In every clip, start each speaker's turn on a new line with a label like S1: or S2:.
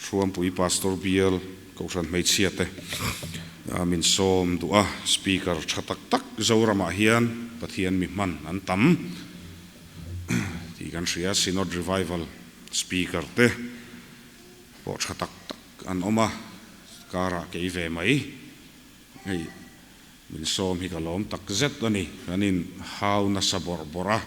S1: Hruampui Pastor Bial Kohhran hmeichhia te min sawm duh a, Speaker tha tak tak Zoramah hian Pathian mi hman an tam tih kan hria, Synod Revival Speaker te pawh tha tak tak an awm a, karah kei ve mai hei min sawm hi ka lawm tak zet a ni, kan in hau nasa bawrh bawrh a.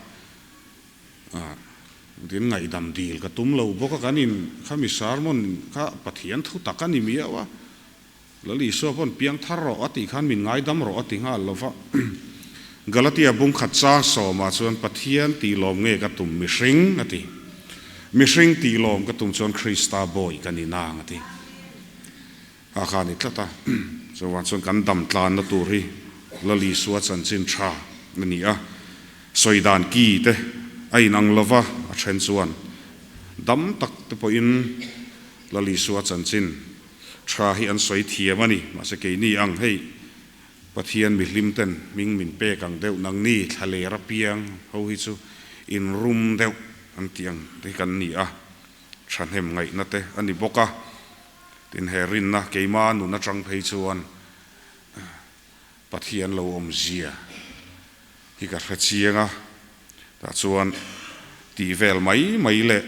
S1: Tin ngaihdam dil ka tum lo bawk a, kan in khami sermon kha Pathian thu tak a ni miau a, Lal Isua pawn piang thar rawh a tih khan min ngaidam rawh a ti nghal lo va. Galatia bung khat chang sawmah chuan Pathian tih lawm nge ka tum mihring a ti. Mihring tih lawm ka tum chuan Krista bawi ka ni nang a ti. A kha a ni tlat a, chuvang chuan kan dam tlanna tur hi Lal Isua chanchin tha a ni a, sawi dan ki te a inang lo va, a then chuan dam tak te pawhin Lal Isua chanchin tha hi an sawi thiam a ni, mahse keini ang hei Pathian mihlim ten hming min pek ang deuh nangni thlaler apiang ho hi chu inrum deuh an tih ang te hi kan ni a, thahnem ngaihna te a ni bawk a. Tin, he rinna keima nun atang phei chuan Pathian lo awmzia hi ka hre chiang a, tah chuan tih vel mai mai leh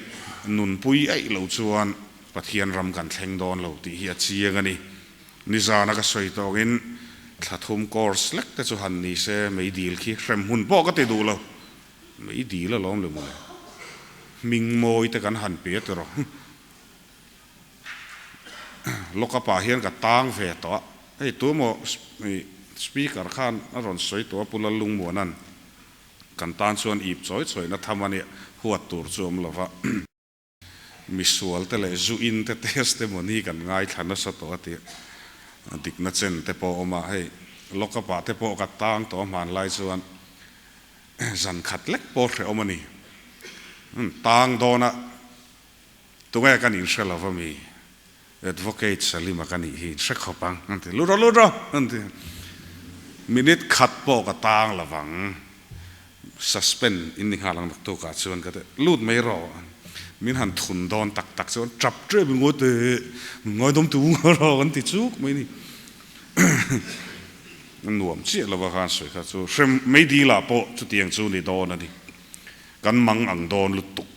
S1: nunpui aih lo chuan Pathian ram kan thleng dawn lo tih hi a chiang a ni. Nizana ka sawi tawngin thla thum course lek te chu han ni se meidil khi hrem hun pawh ka ti duh lo. Meidil alawm le mawle. Hming mawi te kan han pe tiraw. Lockup ah hian ka tang ve tawh a, hei tu emaw speaker khan a rawn sawi tawh a Pu Lallungmuana'n kan tan chuan ip chawi chawi na tham a nia huat tur chu awm lo va, misual te leh zu in te testimony kan ngaithla nasa tawh a tih a dikna chen te pawh a awm a, hei lockup ah te pawh ka tang tawh a hmanlai chuan zan khat lek pawh hrehawm a ni, tang dawn a. Tunge kan inhre lo va mi? Advocate Salima ka nih hi inhre khawp ang an ti. Lut rawh, lut rawh an ti. Minute khat pawh ka tang lo vang. Suspend in ni nghal ang naktukah chuan ka ti. Lut mai rawh. Min han thun dawn tak tak chuan tap tep in ngawi teh, min ngaidawm tu rawh an ti chuk mai ni. A nuam chiah lo va khan sawi kha chu hrem meidil-ah pawh chutiang chu ni dawn a ni. Kan mang ang dawn lutuk.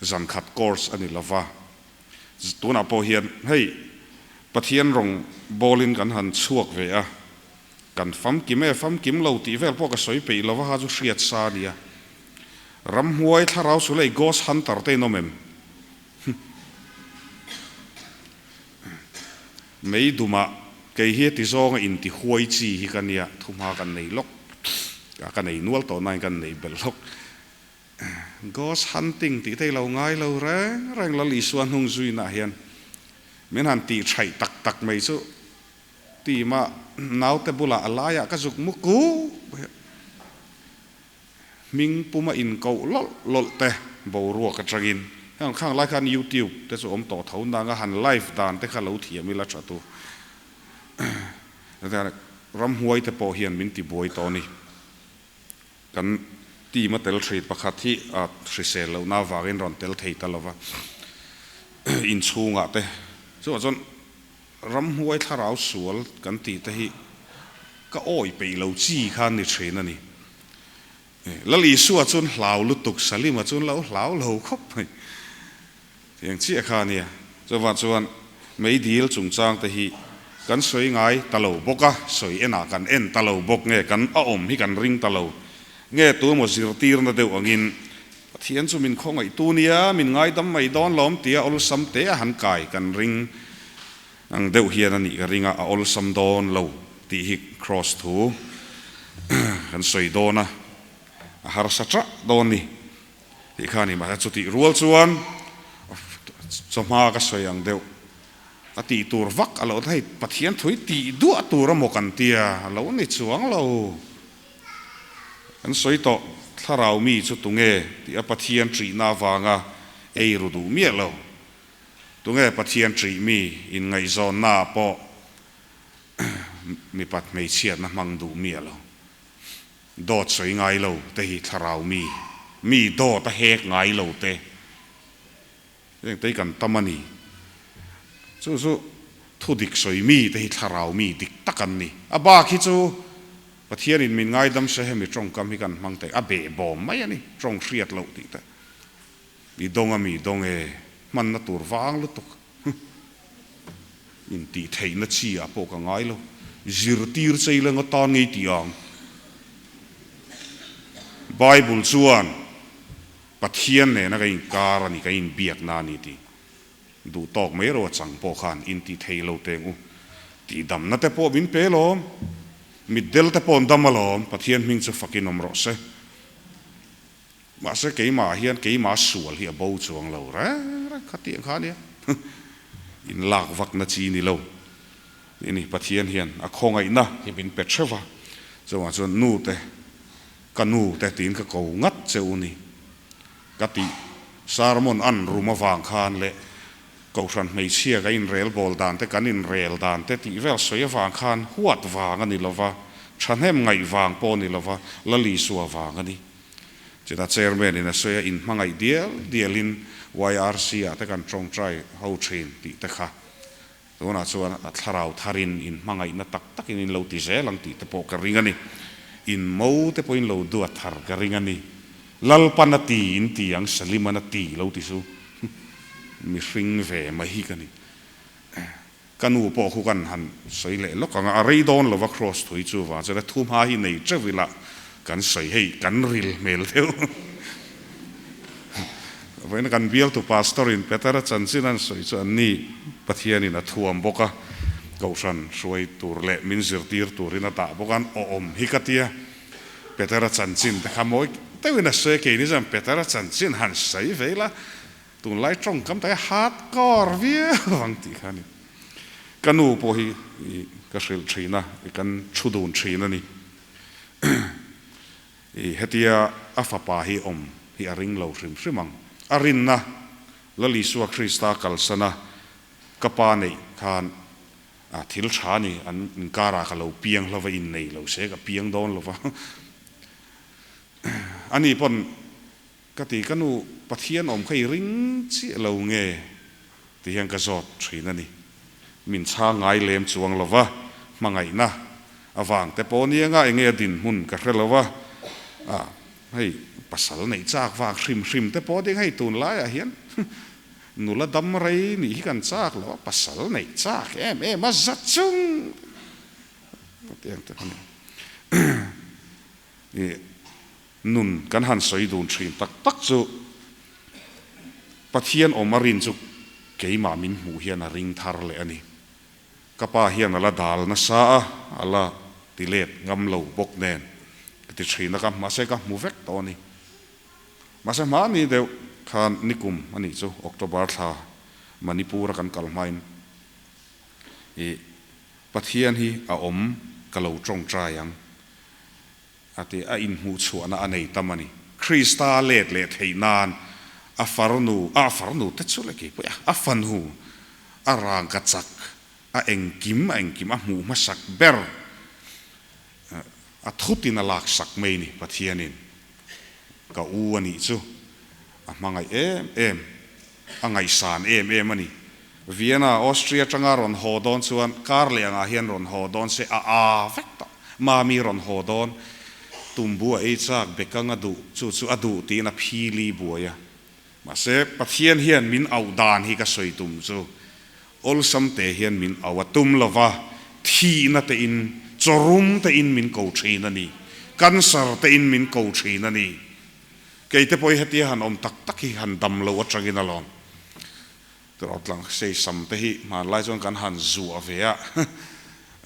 S1: Zan khat course a ni lova, tunah pawh hian hei Pathian rawng bawlin kan han chhuak ve a, kan famkim e famkim lo tih vel pawh ka sawi peih lova kha chu hriat sa a nia. Ramhuai thlarau chu lei ghost hunter te in awm em? Mei dumah kei hi ti zawnga inti huai chi hi ka nia, thuhma kan nei lawk, ka nei nual tawh nain kan nei belh lawk. Ghost hunting tih te i lo ngai lo reng reng Lal Isua hnung zuinah hian min han tih thaih tak tak mai chu tima naute bulah a laiah ka zuk mu kup hming puma inkoh lawlh lawlh te boruak atangin heng khang lai khan YouTube te chu awm tawh tho nanga han live dan te kha lo thiam ila tha tur ramhuai te pawh hian min tibuai tawh a ni. Kan team a tel thei pakhat hi a hrisel lohna avangin rawn tel thei ta lova, inchhungah te chuvah chuan ramhuai thlarau sual kan tih te hi ka awi peih lo chi kha a ni thin a ni. Lal Isua chuan hlau lutuk, Salima chuan lo hlau lo khawp mai. Tiang chiah kha a nia. Chuvang chuan meidil chungchang te hi kan sawi ngai ta lo bawk a, sawi enah kan en ta lo bawk nge, kan a awm hi kan ring ta lo nge, tu emaw zirtirna deuh angin Pathian chu min khawngaihtu nia, min ngaidam mai dawn lawm tia awlsam te a han kai kan ring ang deuh hian a nih ka ring a, a awlsam dawn lo tih hi Kraws thu kan sawi dawn a, a harsa chah dawn ni. Tih kha a ni mahse chutih rual chuan chawhma ka sawi ang deuh a tih tur vak a lo hei Pathian thui tih duah tur a maw kan tia a lo ni chuang lo. Kan sawi tawh thlarau mi chu tunge tih a Pathian ṭihna avanga ei ru duh miah lo. Tunge Pathian ṭih mi inngaihzawnna ah pawh mipat hmeichhiatna hmang duh miah lo. Dawt sawi ngai lo te hi thlarau mi, mi dawt a hek ngai lo te. Heng te hi kan tam a ni. Chu chu thu dik sawi mi te hi thlarau mi dik tak an ni. A bak hi chu Pathianin min ngaidam se hemi tawngkam hi kan hmang thei. A behbawm mai a ni, tawng hriat loh tih te. I dawng a mi dawng e, hmanna tur vang lutuk. Intih theihna chi ah pawh ka ngai lo. Zirtir chei lenga tan ngei tih ang. Bible chuan Pathian nena kan inkar a ni, kan inbiakna a ni tih duh tawk mai ro a chang pawh khan inti thei lo teng u. Tihdamna te pawh min pe lawm, mitdel te pawh an dam alawm, Pathian hming chu fakin awm rawh se. Mahse keimah hian keimah sual hi a bo chuang lo reng reng kha tih ang kha a nia. In lak vakna chi ni lo. Ni Pathian hian a khawngaihna hi min pe theuh va, chuvang chuan nu te, ka nu te tiin ka ko ngat che u ni. Ka tih sermon an rum avang khan leh Kohhran hmeichhia ka inrel bawl dan te, kan inrel dan te tih vel sawi avang khan huat vang a ni lova, thahnem ngaih vang pawh a ni lova, Lalisua vang a ni. Chutah Chairman in a sawi a, inhmangaih dial dial in YRC ah te kan tawngtai ho thin tih te kha. Tunah chuan a thlarau tharin inhmangaihna tak takin in lo ti zel ang tih te pawh ka ring a ni. In mo te pawhin lo duat thar ka ring a ni. Lalpan a ti in ti ang, Saliman a ti lo ti chu mihring ve mai hi ka ni. Ka nu pawh khu kan han sawi leh lawk ang a, a rei dawn lova cross thui chu vang chuan a thu hma hi nei teuh ila kan sawi hei kan ril hmel deuh. Vawiin kan bialtu pastor in Petera chanchin an sawi chu an ni Pathianin a thuam bawk a, Kohhran hruai tur leh min zirtir turin a dah bawk a, an awm hi ka tia. Petera chanchin te kha mawi deuhin a sawi a, keini chuan Petera chanchin han sawi ve ila tunlai tawngkam tak hi hardcore viau ang tih kha a ni. Ka nu pawh hi ka hrilh thin a, kan thu dun thin a ni. I hetia a fapa hi awm hi a ring lo hrim hrim ang. A rinna Lal Isua Krista kalsana ka pa neih khan a thil tha ni, an inkarah ka lo piang hlova innei lo se ka piang dawn lova. Ani pawn ka ti, ka nu Pathian awm kha i ring chiah lo nge ti hian ka zawt thin a ni. Min chhang ngai lem chuang lova, hmangaihna avang te pawh nia nga enge a dinhmun ka hre lova, ah hei pasal neih chak vak hrim hrim te pawh ding hei tunlaiah hian nula dam rei nih hi kan chak lo a, pasal neih chak em em a za chung tiang te kha ni. Ih nun kan han sawi dun thin tak tak chu Pathian awm a rin chu keimah min hmuh hian a ring thar leh a ni. Ka pa hian a la dal nasa a, a la ti let ngam lo bawk nen ka ti thin a, ka mahse ka hmu vek tawh a ni. Mahse hmani deuh khan nikum a nih chu October thla Manipur a kan kal hmain ih Pathian hi a awm ka lo tawngtai ang. A ti, a inhmuhchhuahna a nei tam a ni. Krista let leh theih nan a farnu, a farnu te chu le keipawh a, a fanu, a rangka chak, a engkim, a engkim a hmuh hmasak ber, a thutin a laksak mai ni Pathianin. Ka u a nih chu a hmangaih em em, a ngaihsan em em a ni. Vienna, Austria atanga rawn haw dawn chuan kar leh angah hian rawn haw dawn se a a vek tawh. Mami rawn haw dawn, tumbu a ei chak, bekang a duh, chu chu a duh tiin a phili buai a. Mahse, Pathian hian min auh dan hi ka sawi tum chu awlsam te hian min auh a tum lova, thihna te in, chawrum te in min ko thin a ni, cancer te in min ko thin a ni. Kei te pawh hi hetia han awm tak tak hi han dam lo atangin alawm. Tiraw tlang sei sam te hi hmanlai chuan kan han zuah ve a,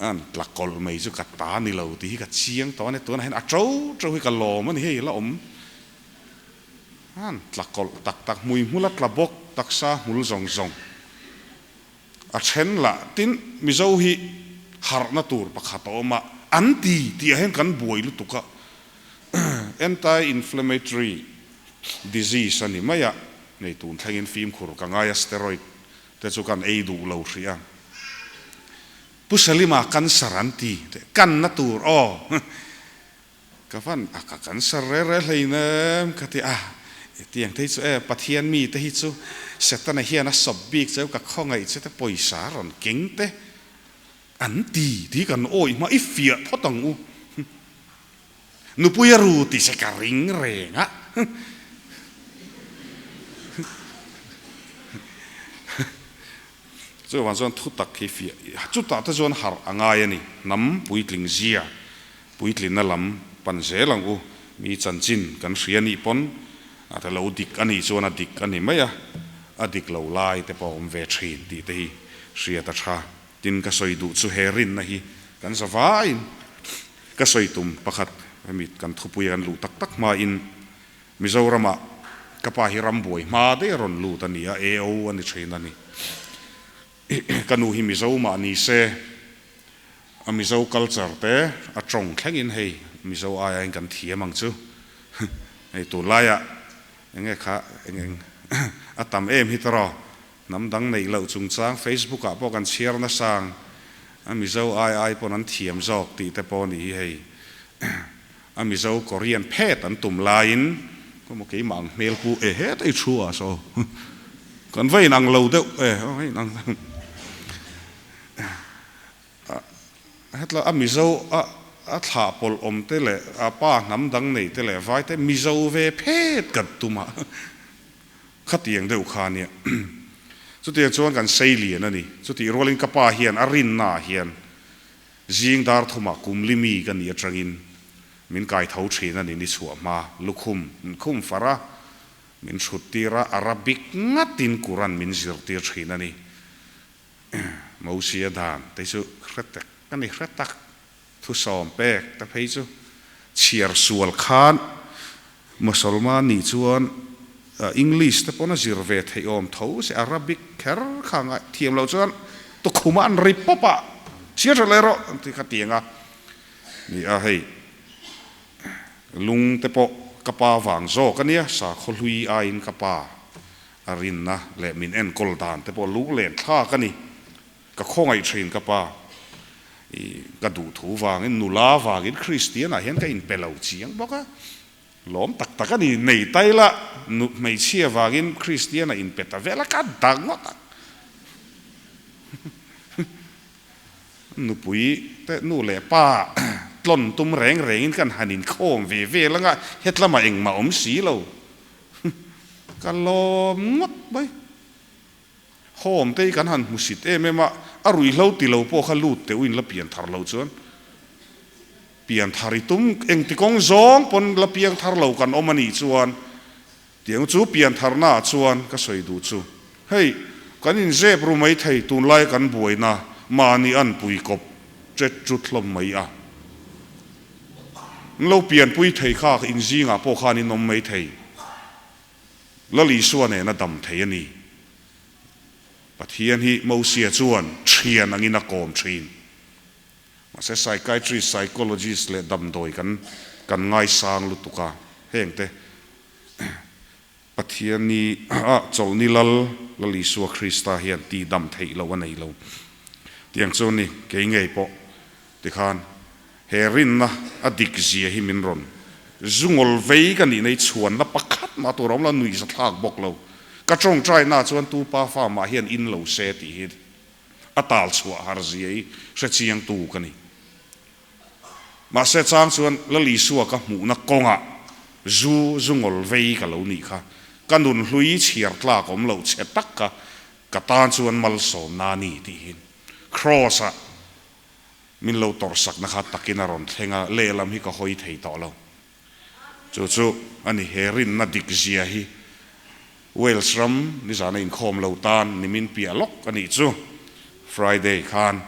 S1: an tla kawlh mai chu ka ta ni lo tih hi ka chiang tawh a ni. Tunah hian a to to hi ka lawm a ni hei la awm. An tla kawlh tak tak, hmuihmul a tla bawk, taksa hmul zawng zawng a then lah. Tin, Mizo hi harhna tur pakhat a awm a, an ti tih ah hian kan buai lutuk a. Anti-inflammatory disease a ni mai a, nei tun thlengin fimkhur ka ngai a, steroid te chu kan ei duh lo hrih a. Pu Salima cancer an ti teh, kanna tur aw ka van a ka cancer re re hleinem ka ti a, tiang te hi chu e Pathian mi te hi chu Setana hian a sawp bik cheu ka khawngaih che te pawisa rawn keng te an ti tih kan awih hma i fiah phawt ang u. Nupui a ru tih se ka ring reng a. Chuvang chuan thu tak hi fiah chutah te chuan harh a ngai a ni. Hnam puitling zia puitlinna lam pan zel ang u. Mi chanchin kan hria nih pawn a te lo dik a nih chuan a dik a ni mai a, a dik lo lai te pawh a awm ve thin tih te hi hriat a tha. Tin ka sawi duh chu he rinna hi kan za vaiin ka sawi tum pakhat hemi kan thupui a kan luh tak tak hmain Mizoramah ka pa hi rambuai hma daih a rawn lut a ni a, AO a ni thin a ni. Ka nu hi Mizo mah ni se a Mizo culture te a tawng thlengin hei Mizo aiain kan thiam ang chu. Hei tunlaiah enge kha eng eng a tam em hi tawraw Hnam dang neih loh chungchang Facebook ah pawh kan chhiar nasang a Mizo ai ai pawn an thiam zawk tih te pawh a nih hi hei. A Mizo Korean phet an tum laiin khaw maw keimah ang hmel pu e heta i thu ah saw kan va inang lo deuh e aw hei inang hetla a Mizo a a thlah pawlh awm te leh a pa hnam dang nei te leh vai te Mizo ve phet kan tum a. Khatiang deuh kha ania. Chutiang chuan kan sei lian a ni. Chutih rualin ka pa hian a rinnaah hian zing dar thumah kum li mi ka nih atangin min kai tho thin a ni. Ni chhuah hma lukhum min khum far a, min thut tir a, Arabic ngatin Quran min zirtir thin a ni. Mosia dan te chu hre tak a ni, hre tak. Thusawm pek te phei chu chhiar sual khan Mosolman nih chuan English te pawn a zir ve theih awm tho se Arabic kher kha ngaih thiam loh chuan tukhumah an ri pawp a, chhiar tha leh rawh an ti kha tiang a ni a, hei lung te pawh ka pa vang zawk a nia, sakhaw hlui aiin ka pa a rinna leh min enkawl dan te pawh lunglen thlak a ni. Ka khawngaih thin ka pa, i ka duh thu vangin nula vangin Kristian ah hian ka inpe lo chiang bawk a, lawm tak tak a ni, nei tai la nu hmeichhia vangin Kristian a inpe ta vel a ka dang ngawt ang. Nupui te nu leh pa tlawn tum reng rengin kan han inkhawm ve vel anga hetlamah engmah awm si lo, ka lawm ngawt mai. Home te hi kan han hmusit em em a, a ruihhlo ti lo pawh kha lut teh u in la pian thar lo chuan pian thar i tum engti kawng zawng pawn la piang thar lo kan awm a nih chuan tiang chu pian thar na ah chuan ka sawi duh chu hei kan in zep ru mai thei tunlai kan buaina mahni an pui kawp tet tut hlawm mai a an lo pianpui thei kha in zingah pawh khan in awm mai thei. Lal Isua nena dam thei a ni. Pathian hi Mosia chuan thian angin a kawm thin. Mahse psychiatrist, psychologist leh damdawi kan kan ngaisang lutuk a, hengte Pathian ni ah chawlhni Lal, Lal Isua Krista hian tih dam theih loh a nei lo. Tiang chu ni kei ngei pawh Tikhan he rinna a dik zia hi min rawn zungawl vei ka nihna hi chhuanna pakhat mah tur a awm lo, nuihza thlak bawk lo. Ka tawngtaina chuan tu pa fa mah hian in lo se tih hi a tal chhuah har zia hi hre chiang tu ka ni. Mahse chang chuan Lal Isua ka hmuhna kawngah zu zungawl vei ka lo nih kha. Ka nun hlui chhiar tlak awm loh chhe tak kha ka tan chuan malsawmna a ni tih hi Kraws-ah Min lo tawrhsakna kha takin a rawn thleng a, lehlam hi ka hawi thei tawh lo. Chu chu a ni, he rinna dik zia hi Wales ram nizana inkhawm lo tan nimin piah lawk a nih chu. Friday khan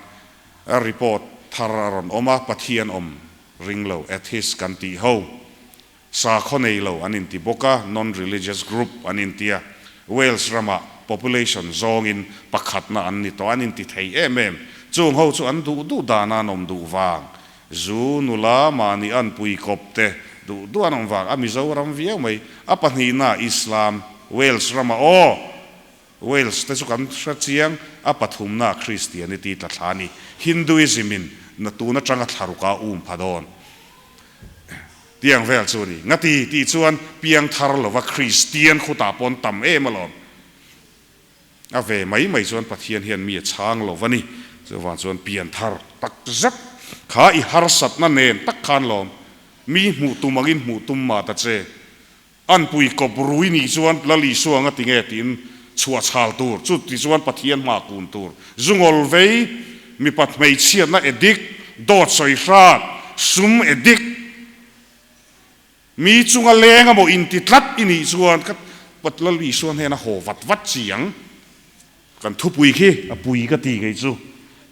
S1: a report thar a rawn awm a, Pathian awm ring lo, atheist kan tih ho, sakhaw nei lo an inti bawk a, non-religious group an inti a, Wales ramah population zawngin pakhatna an ni tawh, an inti thei em em. Chung ho chu an duh duh dana an awm duh vang, zu, nula, mahni anpui kawp te duh duh an awm vang, a Mizoram viau mai, a pahnihna Islam, Wales ramah aw! Wales te chu kan hre chiang, a pathumna Christianity tla thla a ni. Hinduism in na tun atanga thlaruk a um pha dawn. Tiang vel chu a ni. Ngati tih chuan piang thar lova Christian khutah pawn tam em alawm. A ve mai mai chuan Pathian hian mi a chhang lo va ni. Chuvang chuan pian thar tak zet kha i harsatna nen tak khan lawm. Mi hmuh tum angin hmuh tum mah ta che. Anpui kawp rui nih chuan Lal Isua anga ti nge tiin chhuah chhal tur, chu ti chuan Pathian hma kun tur. Zungawl vei, mipat hmeichhiatna edik, dawt sawi hrat, sum edik, mi chunga leng amaw inti tlat i nih chuan ka Lal Isua hnena haw vat vat chi ang. Kan thupui khi a pui ka ti kei chu.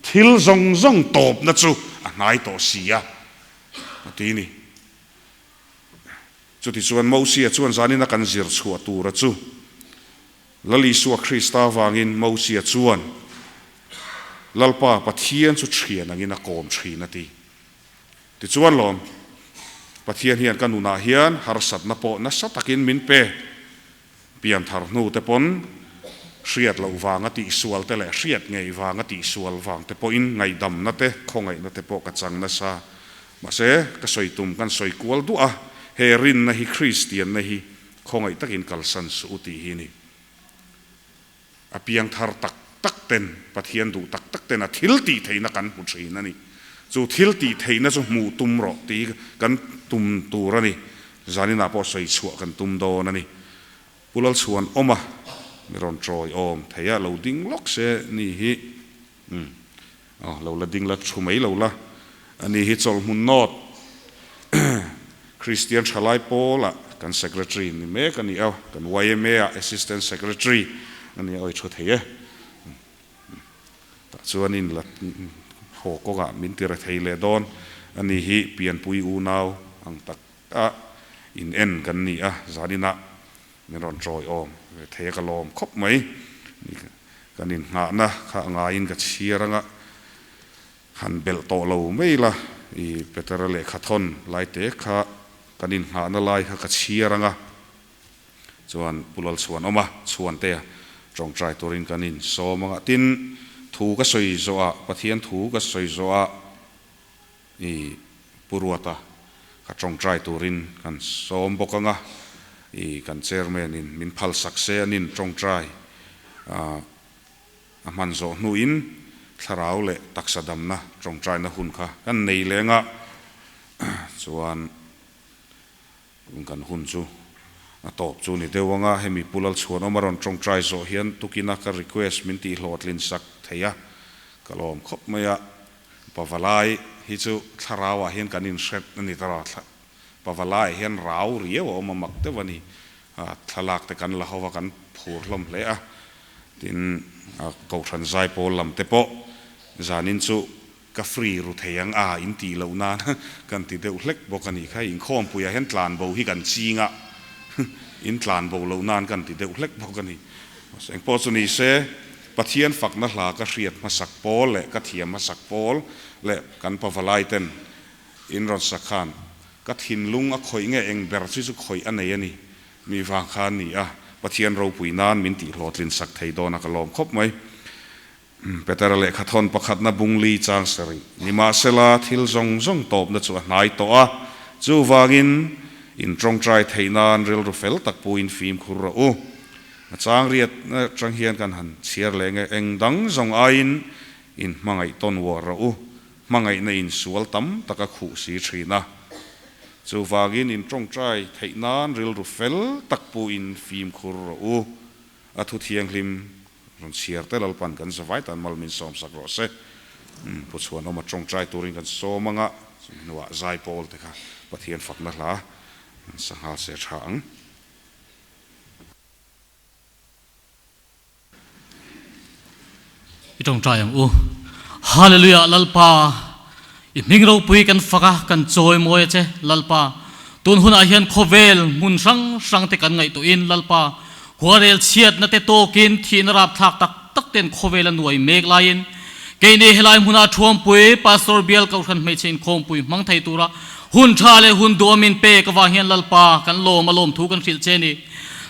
S1: Thil zawng zawng tawpna chu a hnai tawh si a, a ti ni. Chutichuan Mosia chuan zanina kan zir chhuah tura chu Lal Isua Krista avangin Mosia chuan Lalpa Pathian chu thian angin a kawm thin a ti. Tichuan lawm, Pathian hian ka nunah hian harsatna pawh nasa takin min pe. Pianthar hnu te pawn hriat loh vanga tihsual te leh hriat ngei vanga tihsual vang te pawhin ngaihdamna te, khawngaihna te pawh ka chang nasa. Mahse, ka sawi tum kan sawi kual duah a, he rinna hi Kristianna hi khawngaih takin kalsan suh u tih hi ni. A piangthar tak tak ten, Pathian duh tak tak ten a thil tih theihna kan hmu thin a ni. Chu thil tih theihna chu hmuh tum rawh tih kan tum tur a ni. Zaninah pawh sawi chhuah kan tum dawn a ni. Pu Lalchhuan awm a, mi rawn tawi awm thei a, lo ding lawk se ni hi. Umm, aw, lo la ding la thu mai lo la. Ani hi chawlhmun nawt Kristian Thalai Pawlah kan Secretary ni mek a ni a, kan YMA ah Assistant Secretary a ni a, awi thu thei e. Tah chuanin la haw kawngah min ti rethei leh dawn. Ani hi pianpui unau ang tak a in en kan ni a, zaninah min rawn tawi awm ve thei a, ka lawm khawp mai. Kan innghahna kha a ngaiin ka chhiar anga han belh tawh lo mai la, i Petera lehkha thawn lai te kha kan innghahna lai kha ka chhiar anga chuan Pu Lalchhuan awm a, Chhuantea tawngtai turin kan insawm anga tin thu ka sawi zawhah Pathian thu ka sawi zawhah I Pu Ruata ka tawngtai turin kan sawm bawk anga, i kan Chairman in min phal sak se an in tawngtai a hman zawh hnuin thlarau leh taksa damna tawngtaina hun kha kan nei leng a, chuan kan hun chu a tawp chu ni deuh anga, hemi Pu Lalchhuanawma rawn tawngtai zawh hian tukina ka request min tihhlawhtlin sak thei a, ka lawm khawp mai a. Pavalai hi chu thlarauah hian kan inhret a ni ta rawh. Pavalaiah hian rau riau a awm a mak deuh a ni. Thlalak te kan la ho va, kan phur hlawm hle a. Tin, Kohhran Zaipawl lam te pawh zanin chu ka free ru thei ang a in tih loh nan kan ti deuh hlek bawk a nih kha. Inkhawmpuiah hian tlanbo hi kan ching a, in tlanbo loh nan kan ti deuh hlek bawk a ni. Engpawh chu ni se, Pathian fakna hla ka hriat hmasak pawl leh ka thiam hmasak pawl leh kan pavalai ten in rawn sak khan ka thinlung a khawih nge eng ber chu chu khawih a nei a ni mi vang kha a ni a, Pathian ropui nan min tih hlawhtlin sak thei dawn a ka lawm khawp mai. Petera lehkha thawn pakhatna bungli chang sarih nimahsela thil zawng zawng tawpna chu a hnai tawh a, chuvangin in tawngtai theih nan rilru fel tak puin fimkhur rawh u. A chang riat atang hian kan han chhiar leh nge, eng dang zawng aiin in hmangaih tawn uar rawh u, hmangaihna in sual tam tak a khuh si thin a. Chuvangin in tawngtai theih nan rilru fel tak puin fimkhur rawh u, a thu thianghlim rawn chhiar te Lalpan kan zavai tan mal min sawmsak rawh se. Pu Chhuanawma tawngtai turin kan sawm anga, chumi hnuah Zaipawl te kha Pathian fakna hla an sa nghal se tha ang.
S2: I tawngtai ang u. Hallelujah Lalpa i hming ropui kan fak a kan chawi mawi a che Lalpa tun hunah hian khawvel hmun hrang hrang te kan ngaihtuahin Lalpa khuarel chhiatna te tawkin thihna rapthlak tak tak ten khawvel a nuai mek laiin keini helai hmuna thuampui Pastor Bial Kohhran hmeichhe inkhawmpui hmang thei tura Hun tha leh hun duamin pek avang hian Lalpa kan lawm a lawmthu kan hrilh che ni.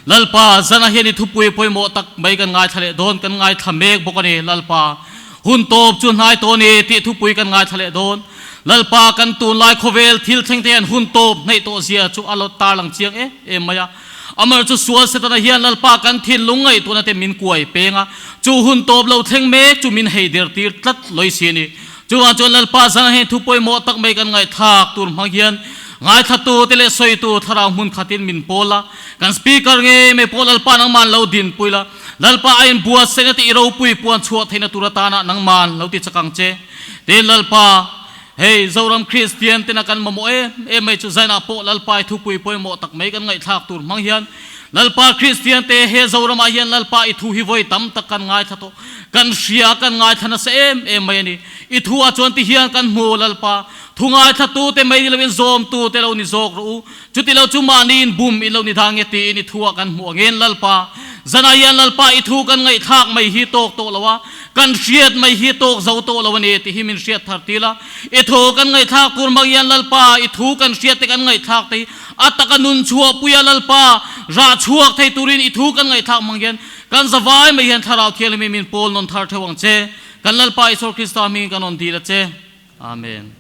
S2: Lalpa, zan ah hian i thupui pawimawh tak mai kan ngaithla leh dawn, kan ngaithla mek bawk a ni. Lalpa, hun tawp chu hnai tawh a ni tih thupui kan ngaithla leh dawn. Lalpa kan tunlai khawvel thil thleng te hian hun tawp hnaih tawh zia chu a lo tarlang chiang em em mai a. Amar chu sual Setana hian Lalpa kan thinlung ngaihtuahna te min kuai peng a, chu hun tawp lo thleng mek chu min hei der tir tlat lawih si a ni. Chuvang chuan Lalpa zan heng thu pawimawh tak mai kan ngaihthlak tur hmang hian ngaithlatu te leh sawitu thlarau hmun khatin min pawl a, kan Speaker ngei mai pawh Lalpa nangman lo dinpui la, Lalpa a inbuatsaihna te i ropui puan chhuah theihna tur atana nangman lo ti chak ang che. Tin Lalpa, hei Zoram Kristian tena kan mamawh em em mai chu zainah pawh Lalpa i thupui pawimawh tak mai kan ngaihthlak tur hmang hian Lalpa Kristian te he Zoramah hian Lalpa i thu hi vawi tam tak kan ngaithla tawh, kan hria kan ngaithla nasa em em mai a ni. I thu ah chuan ti hian kan hmu Lalpa, thu ngaithla tu te mai ni loin zawm tu te lo ni zawk rawh u. Chuti lo chu mahni in bum in lo ni dang e tiin i thu ah kan hmuh angin Lalpa, zanah hian Lalpa i thu kan ngaihthlak mai hi tawk tawh lo a, kan hriat mai hi tawk zo tawh lo a ni tih hi min hriat thar til a. I thu kan ngaihthlak tur mang hian Lalpa i thu kan hriat te kan ngaihthlak te hi a taka nun chhuah pui a Lalpa rah chhuak thei turin i thu kan ngaihthlak mang hian kan zavai mai hian Thlarau Thianghlim hi min pawl nawn thar theuh ang che. Kan Lalpa Isua Krista hmingin kan rawn dil a che. Amen.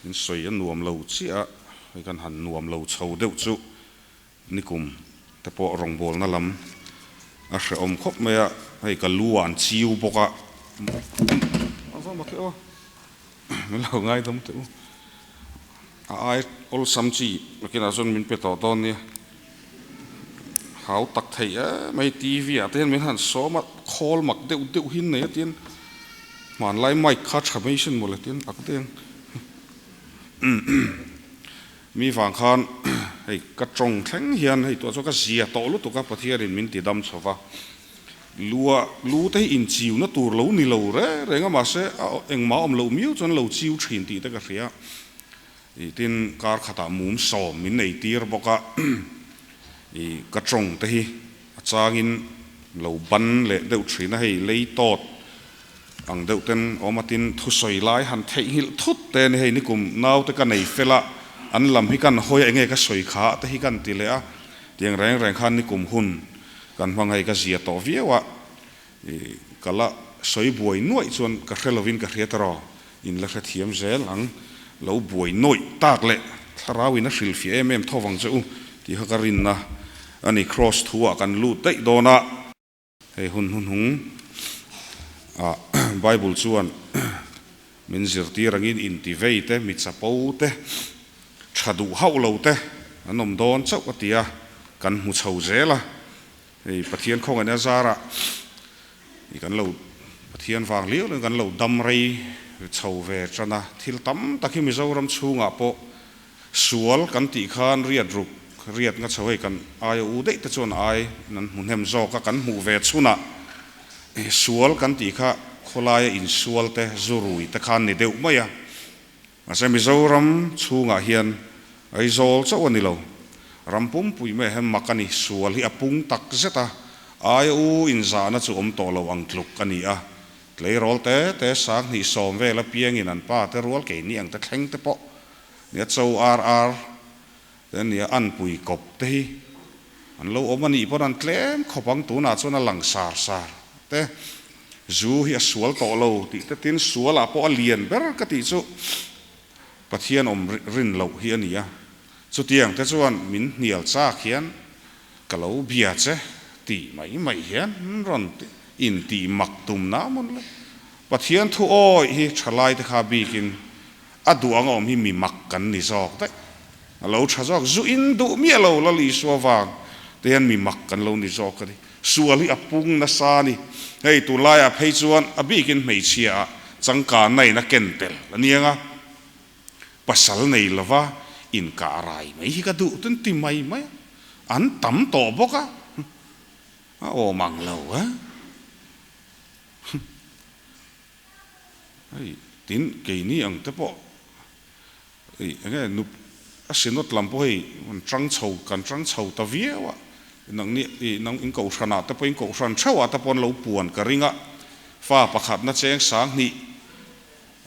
S1: In sawi a nuam lo chiah a, hei kan han nuam lo chho deuh chu nikum te pawh rawngbawlna lam a hrehawm khawp mai a, hei ka lu ah an chiu bawk a, a va mak e aw, min lo ngaidam teh u, a ai awlsam chi nakinah chuan min pe tawh dawn nia. Hau tak thei em mai TV ah te hian min han sawm a, khawl mak deuh deuh hi nei a tin hmanlai mic kha tha mai sin mawle tin ak deng mi vang khan hei ka tawng thleng hian hei tuah chuan ka zia tawh lutuk a Pathianin min ti dam chho va, lua lu te hi inchiu na tur lo ni lo reng reng a mahse a engmah awm loh miau chuan lo chiu thin tih te ka hria. I tin kar khatah mum sawm min nei tir bawk a, i ka tawng te hi a changin lo ban leh deuh thin a, hei lei tawt ang deuh ten awm a tin thusawi lai han theihnghilh thut te a ni, hei nikum naute ka nei fel a, an lam hi kan hawi a enge ka sawi kha te hi kan ti leh a, tiang reng reng khan nikum hun kan hmang hei ka zia tawh viau a, i ka la sawi buai nuaih chuan ka hre lovin ka hria tawh. In la hrethiam zel ang, lo buai nawih tak leh thlarau in a hrilhfiah em em tho vang che u tih kha ka rinna a ni. Kraws thu ah kan lut daih dawn a. Hei hun hnuhnung ah Bible chuan min zirtir angin intivei te, mi chapo te, tha duh hauh lo te an awm dawn chauh a ti a, kan hmu chho zel a. Hei Pathian khawngaihna zarah i kan lo Pathian vang liau liau in kan lo dam rei chho ve tan a, thil tam tak hi Mizoram chhungah pawh sual kan tih khan riat ruk riat nga chho hei kan aia u daih te chuan ai nan hmu hnem zawk a, kan hmuh ve chhunah sual kan tih kha khawlaia insual te zu rui te khan ni deuh mai a. Mahse Mizoram chhungah hian Aizawl chauh a ni lo. Ram pumpui mai hian mak a ni. Sual hi a pung tak zet a, aia u inzahna chu awm tawh lo ang tluk a ni a. Tleirawl te te sang hnih sawm vel apiangin an pa te rual keini ang te thleng te pawh nia cho ar ar te a nia anpui kawp te hi an lo awm a nih pawn an tlem khawp ang tunah chuan a lang sar sar te. Zu hi a sual tawh lo tih te tin sualah pawh a lian ber ka tih chu Pathian awm rin loh hi a ni a. Chutiang te chuan min hnial chak hian ka lo bia che tih mai mai hian rawn intih mak tum na mawn le. Pathian thu awih hi thalai te kha bikin a duh anga awm hi mi mak kan ni zawk daih. A lo tha zawk, zu in duh miah lo Lal Isua vang te hian mi mak kan lo ni zawk a ni. Sual hi a pung nasa a ni. Hei tunlaiah phei chuan a bikin hmeichhia ah changkanna in a ken tel a niang a, pasal nei lova inkah rai mai hi ka duh tun ti mai mai a, an tam tawh bawk a, a awm ang lo a. Hei tin keini ang te pawh hei enge nup a synod lam pawh hei an tang chho kan tang chho ta viau a nang ni ih nang in kohhran ah te pawh in kohhran theuh ah te pawh an lo puan ka ring a fa pakhat na cheng sang hnih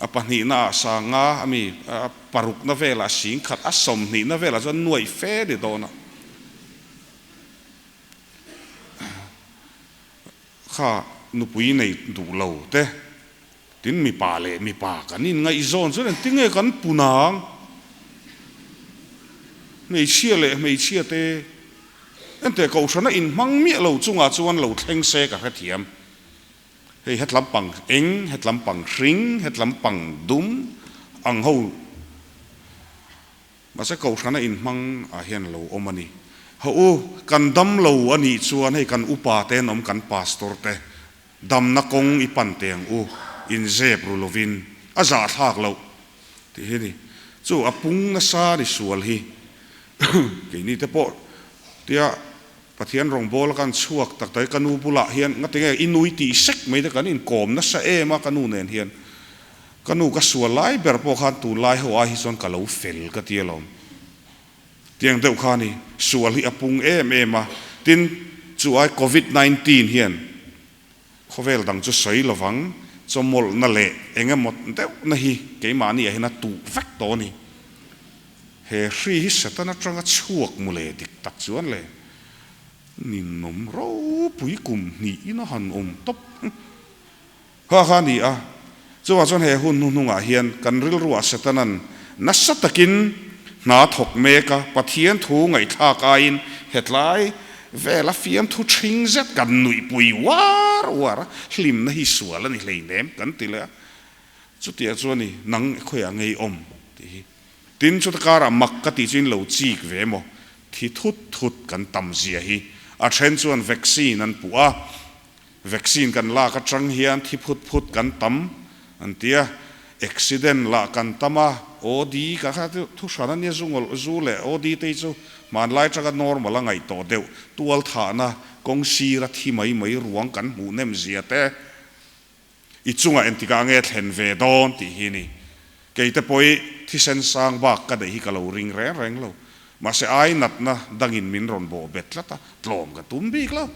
S1: a pahnih na ah sang nga ami a paruk na vel ah sing khat a sawmhnih na vel ah chuan nuaih fe ni dawn a. Kha. Nupui nei duh lo te, tin mipa leh mipa kan inngaihzawn chuan engtinge kan pun ang? Hmeichhia leh hmeichhia te enteh kohhrana inhmang miah lo chungah chuan lo thleng se ka hrethiam. Hei hetlam pang eng, hetlam pang hring, hetlam pang dum ang ho mahse kohhrana inhmang ah hian lo awm a ni. Ho u, kan dam lo a nih chuan hei kan upa te an awm, kan pastor te damna kawng i pan teh ang u, inzep ru lovin a zahthlak loh tih hi a ni. Chu a pung nasa ni sual hi keini te pawh tia Pathian rawngbâwl a kan chhuak tak tak hi ka nu bulah hian ngati nge i nui tih sek mai te kan inkawm nasa em a ka nu nen hian. Ka nu ka sual lai ber pawh khan tunlai ho ai hi chuan ka lo fel ka ti alawm. Tiang deuh kha ni, sual hi a pung em em a, tin chu ai Covid 19 hian khawvel dang chu sawi lovang chawmawlhna leh eng emaw deuhna hi keimahni ah hian a tuh vek tawh a ni. He hri hi Satan atanga chhuak mu leh dik tak chuan le ninawm ropui kum hnih in a han awm tawp kha kha a ni a. Chuvang chuan he hun hnuhnungah hian kan rilruah Satanan nasa takin hna thawk mek a, Pathian thu ngaihthlak aiin hetlai vela fiamthu ṭhing zet kan nuihpui uar uar a, hlimna hi sual a ni hleinem kan ti leh a. Chutiang chuan i nang khawiah ngei awm tih hi. Tin, chuta karah mak ka tih chu in lo chik ve emaw? Thi thut thut kan tam zia hi. A then chuan vaccine an puh a, vaccine kan lak atang hian thi phut phut kan tam an ti a, accident lah kan tam a, OD ka kha chu thu hran a nia zu ngawlh zu leh OD te hi chu hmanlai atanga normal a ngaih tawh deuh, tual thahna kawng sira thi mai mai ruang kan hmuh nem zia te. I chungah entikah nge thlen ve dawn tih hi ni. Keite pawhi thisen sang bak ka neih hi ka lo ring reng reng lo. Mahse ai natna dangin min rawn bawh bet tlat a, tlawm ka tum bik lo.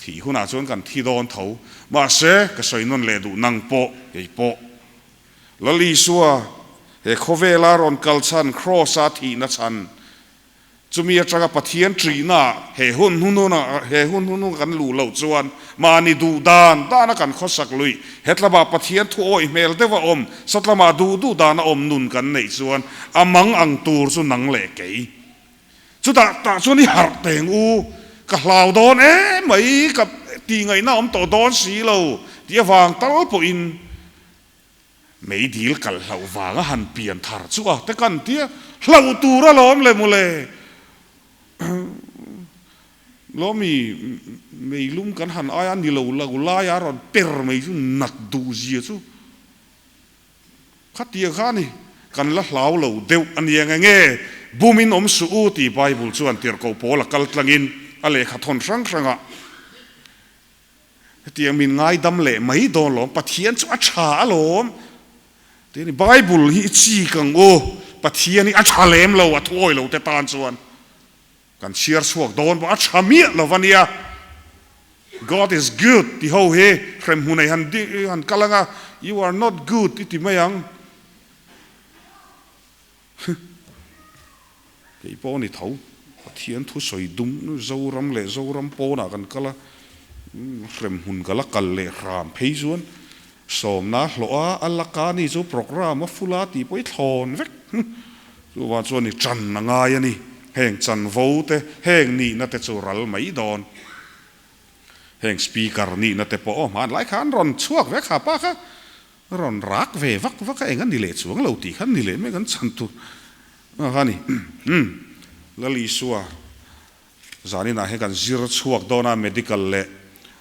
S1: Thih hunah chuan kan thi dawn tho. Mahse ka sawi nawn leh duh nang pawh, kei pawh. Lal Isua he khawvela rawn kal chhan, Kraws-a thihna chhan, Chumi atanga Pathian ṭihnaah he hun hnununah he hun hnunung kan luh loh chuan mahni duh dan dana kan khawsak luih, hetlama Pathian thu awih hmel deuh a awm, satlama duh duh dana awm nun kan neih chuan a mang ang tur chu nang leh kei. Chutah tah chuan i harh teng u, ka hlau dawn em mai, ka tihngaihna awm tawh dawn si lo tih avang tal pawhin Meidil kal hlauh vanga han pian thar chu a te kan tia hlauh tur alawm le mawle. Lawmi meilum kan han aia ni lo lo laia rawn per mai chu nat duh zia chu khatia kha a ni. Kan la hlau lo deuh a nia nge nge bumin awm suh u tih Bible chuan tirhkoh pawl a kal tlangin a lehkha thawn hrang hrangah Hetiang min ngaidam leh mai dawn lawm, Pathian chu a tha alawm. Tin, Bible hi i chik ang u, Pathian hi a tha lem lo, a thuawi lo te tan chuan kan chhiar chhuak dawn pawh a tha miah lo va nia. God is good ti ho hi hremhmun ei han han kal anga, you are not good i ti mai ang. Kei pawh a ni tho. Pathian thusawi dum Zoram leh Zoram pawnah kan kal a, hremhmun ka la kal leh hram phei chuan sawmna hlawh a, a laka ni chu programme a full a tih pawh i thlawn vek. Chuvang chuan i chan a ngai a ni. Heng chanvo te, heng nihna te chu ral mai dawn. Heng speaker nihna te pawh aw hmanlai khan rawn chhuak vek ha pa kha. Rawn rak ve vak vak a, eng a ni leh chuang lo tih khan ni leh mai kan chhan tur a ni. Umm Lal Isua zaninah hian kan zir chhuak dawn a, medical leh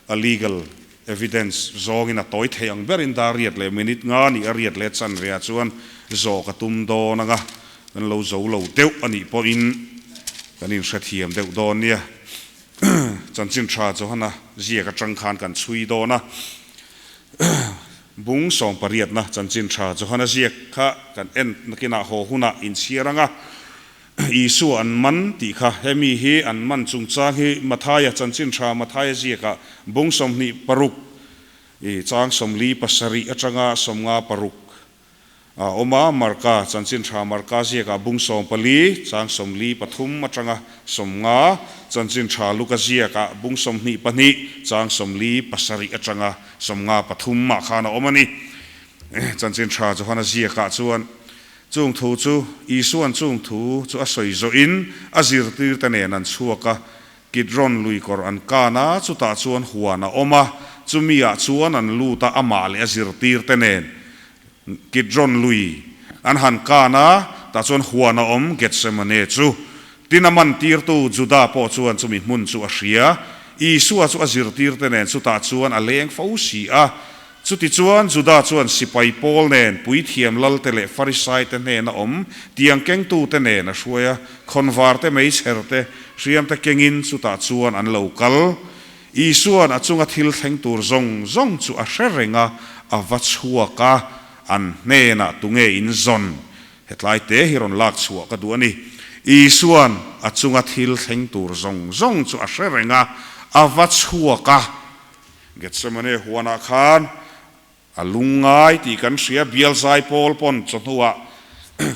S1: a legal evidence zawngin a tawi thei ang berin dar riat leh minute nga nih a riat leh chan ve ah chuan zawh ka tum dawn anga kan lo zo lo deuh a nih pawhin kan inhrethiam deuh dawn nia. Chanchin tha Johana ziak atang khan kan chhui dawn a. Bung sawmpariatna chanchin tha Johana ziak kha kan en nakinah haw hunah inchhiar anga Isua an man tih kha hemi hi an man chungchang hi Mathaia chanchin tha Mathaia ziakah bung 26 i chang 47 atanga 56. A awm a, Marka, Chanchin Tha Marka ziakah bung 14, chang 43 atanga 50, Chanchin Tha Luka ziakah bung 22, chang 47 atanga 53 mah khan a awm a ni. Chanchin Tha Johana ziakah chuan chung thu chu Isuan chung thu chu a sawi zawhin a zirtirte nen an chhuak a, Kidron lui kawr an kan a, chutah chuan huan a awm a, chumi ah chuan an lut a, amah leh a zirtirte nen Kidron lui an han kan a, tah chuan huan a awm Gethsemane chu. Tin a mantirtu Juda pawh chuan chumi hmun chu a hria. Isua chu a zirtirte nen chutah chuan a leng fo si a. Chutichuan Juda chuan sipai pawl nen puithiam lalte leh Farisaite hnena awm tiang kengtute nen a hruai a, khawnvarte meichherte hriamte kengin chutah chuan an lo kal. Isua'n a chunga thil thleng tur zawng zawng chu a hre reng a, a va chhuak a, an hnenah tunge in zawn? Hetlai te hi rawn lak chhuah ka duh a ni. Isua'n a chunga thil thleng tur zawng zawng chu a hre reng a, a va chhuak a. Gethsemane huanah khan a lungngai tih kan hria, bial zai pawl pawn chawhnuah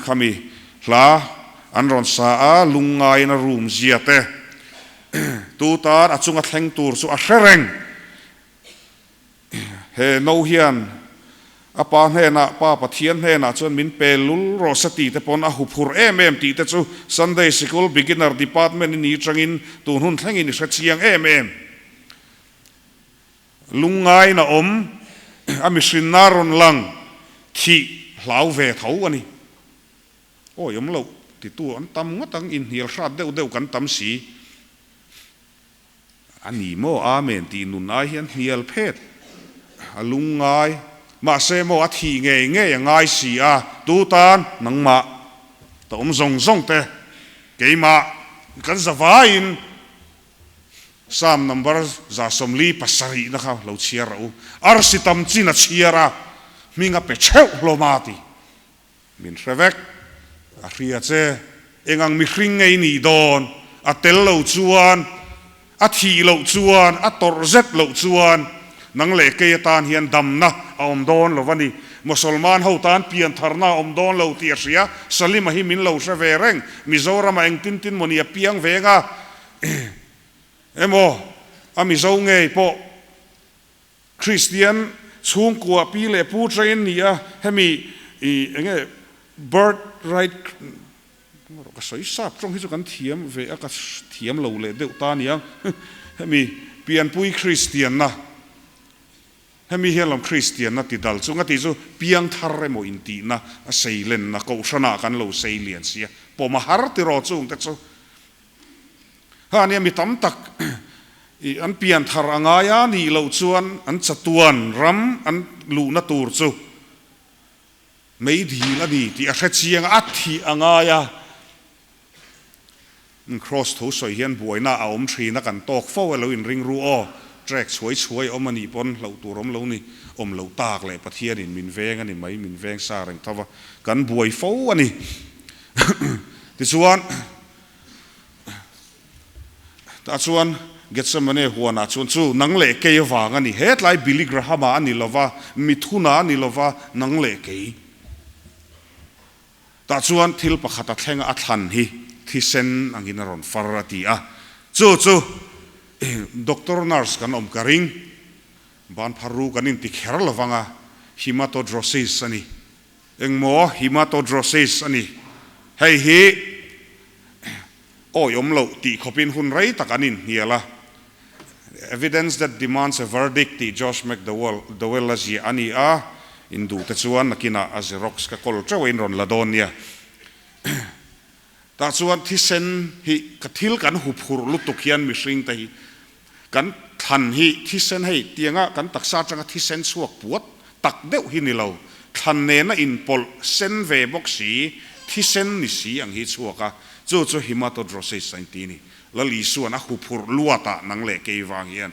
S1: khami hla an rawn sa a, lungngaiin a room zia te tu tan a chunga thleng tur chu a hre reng. He no hian a pa hnenah, Pa Pathian hnenah chuan min pe lul rawh se tih te pawn a huphurh em em tih te chu Sunday Sikul Beginner Department i ni tangin tun hun thlengin i hre chiang em em. Lungngain a awm, a mihrinna rawn lang thih hlau ve tho a ni. Awi awm loh titu an tam ngawt ang, inhnial hrat deuh deuh kan tam si. A ni maw Amen tih nun ai hian hnial phet a lungngai, mahse maw a thih ngei ngei a ngai si a, tu tan nangmah ta awm zawng zawng te keimah kan zavaiin Psalm number 147 na kha lo chhiar rawh u. Arsi tam chin a chhiar a, hming a pe theuh hlawm a ti. Min hre vek. A hria che. Eng ang mihring ngei nih dawn? A tel lo chuan, a thih loh chuan, a tawrh zet loh chuan nang leh kei atan hian damna a awm dawn lo a ni. Mosolman ho tan piantharna a awm dawn lo tih a hria. Salima hi min lo hre ve reng. Mizoram-ah engtin tin mawni a piang veng a. Emaw, a Mizo ngei pawh Kristian chhungkua pi leh pu train ni a, hemi i enge birth right ka sawi sap tawng hi chu kan thiam ve a, ka thiam lo leh deuh ta aniang, hemi pianpui Kristianna. Hemi hian lam Kristianna ti dal chunga tih chu piangthar emaw intihna a seilenna kohhranah kan lo sei lian sia, pawm a har tiraw chungte chu. Ha nia mi tam tak i an pianthar a ngai a nih loh chuan an chatuan ram an luhna tur chu meidil a ni tih a hre chiang a, a thih a ngai a. Cross tho sawi hian buaina a awm thin a kan tawk fo e lo inring ru aw, trek chhuai chhuai awm a nih pawn hlauh tur awm lo ni, awm loh tak leh Pathianin min veng a ni mai, min veng sa reng tho va, kan buai fo a ni. Tichuan, tah chuan Gethsemane huanah chuan chu nang leh kei avang a ni, hetlai Billy Graham-a a ni lova, mithuna a ni lova, nang leh kei. Tah chuan thil pakhat a thleng a, a thlan hi thisen angin a rawn far a ti a. Chu chu doctor nurse kan awm ka ring, ban phar ru kan inti kher lo vang a, hematodrosis a ni. Engmaw hematodrosis a ni? Hei hi awi awm loh tih khawpin hun rei tak an inhnial a. Evidence that demands a verdict tih Josh McDowell a ziah a ni a, in duh te chuan nakinah a xerox ka kawl teuh a in rawn la dawn nia. Tah chuan thisen hi ka thil kan huphurh lutuk hian mihring te hi kan thlan hi thisen hei tianga kan taksa atanga thisen chhuak puat tak deuh hi ni lo, thlan nena inpawlh sen ve bawk si, thisen ni si ang hi chhuak a, chu chu hematodrosis a inti a ni. Lal Isua'n a huphurh luatah nang leh kei vang hian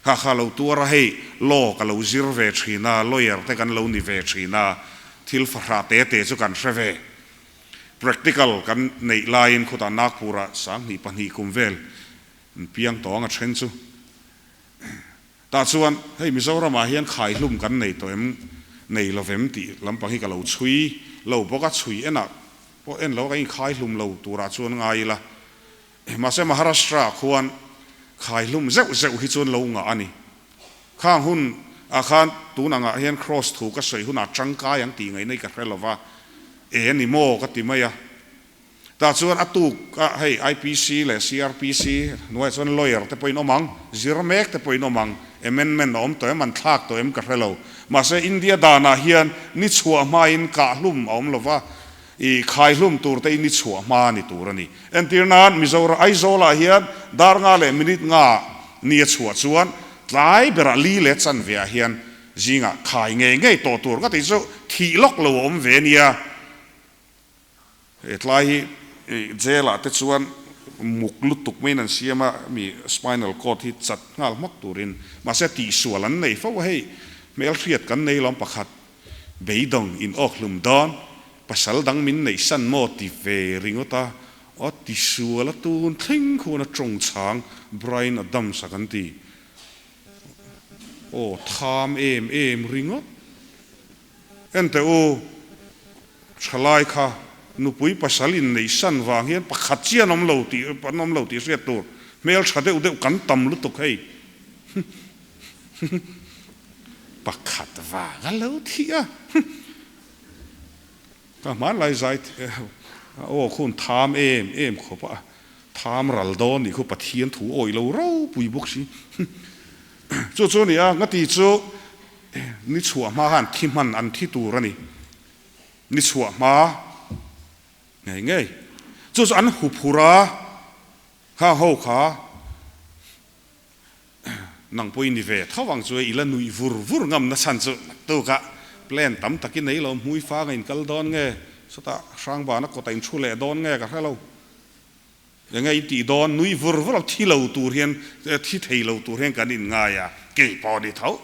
S1: kha kha lo tuar a, hei law ka lo zir ve thin a, lawyer te kan lo ni ve thin a, thil fahrah te te chu kan hre ve. Practical kan neih laiin khutah Nagpur-ah 2002 kum vel an piang tawng a then chu. Tah chuan hei Mizoramah hian khaihlum kan nei tawh em? nei lovem tih lampang hi ka lo chhui lo bawk a, chhui enah pawh en lo a kan inkhai hlum lo turah chuan ngai ila. Mahse Maharashtra ah khuan khai hlum zeuh zeuh hi chuan lo ngah a ni. Khang hun ah khan tun angah hian Kross thu ka sawi hunah tangkai ang tih ngaihna hi ka hre lova, e a ni maw ka ti mai a. Tah chuan a tuk a hei IPC leh CRPC hnuaiah chuan lawyer te pawhin awm ang, zir mek te pawhin awm ang, amendment a awm tawh em, an thlak tawh em ka hre lo. Mahse India danah hian ni chhuah hmain kah hlum a awm lova, i khai hlum tur te i ni chhuah hma ni tur a ni. Entir nan Mizoram Aizawlah hian dar nga leh minute nga ni a chhuah chuan tlai berah li leh chanve ah hian zingah khai ngei ngei tawh tur ka tih chu thih lawk lo a awm ve nia. He tlai hi jail ah te chuan muk lutuk maiin an siam a, mi spinal cord hi chat nghal hmak turin mahse tihsual an nei fo a, hei hmelhriat kan nei lawm pakhat beidawng in awk hlum dawn pasal dang min neih san maw ti ve ringawt a, aw tisual a tun thleng khuan a tawng chhang Bryan Adams a kan ti aw tham em em ringawt. Enteh u, thalai kha nupui pasal inneih san vang hian pakhat chiah an awm lo tih an awm lo tih hriat tur hmel tha deuh deuh kan tam lutuk hei. Pakhat vang a lo thih a. Ka hmanlai zai aw khun tham em em khawp a, tham ral dawn nih khu Pathian thu awih lo ropui bawk si. Chu chu a ni a, ngati chu Ni chhuah hma khan thi hman an thi tur a ni. Ni chhuah hma ngei ngei. Chu chu an huphur a, khang ho kha nang pawhin ni ve tho ang chu e, i la nuih vur vur ngam na chhan chu naktuk a plan tam tak i nei lo, hmui fang a inkal dawn nge, sawtah Hrangbana kawt a inthu leh dawn nge ka hre lo. Enge i tih dawn? Nui vur vur lo, thi lo tur hian, thi thei lo tur hian kan inngai a, kei pawh ni tho.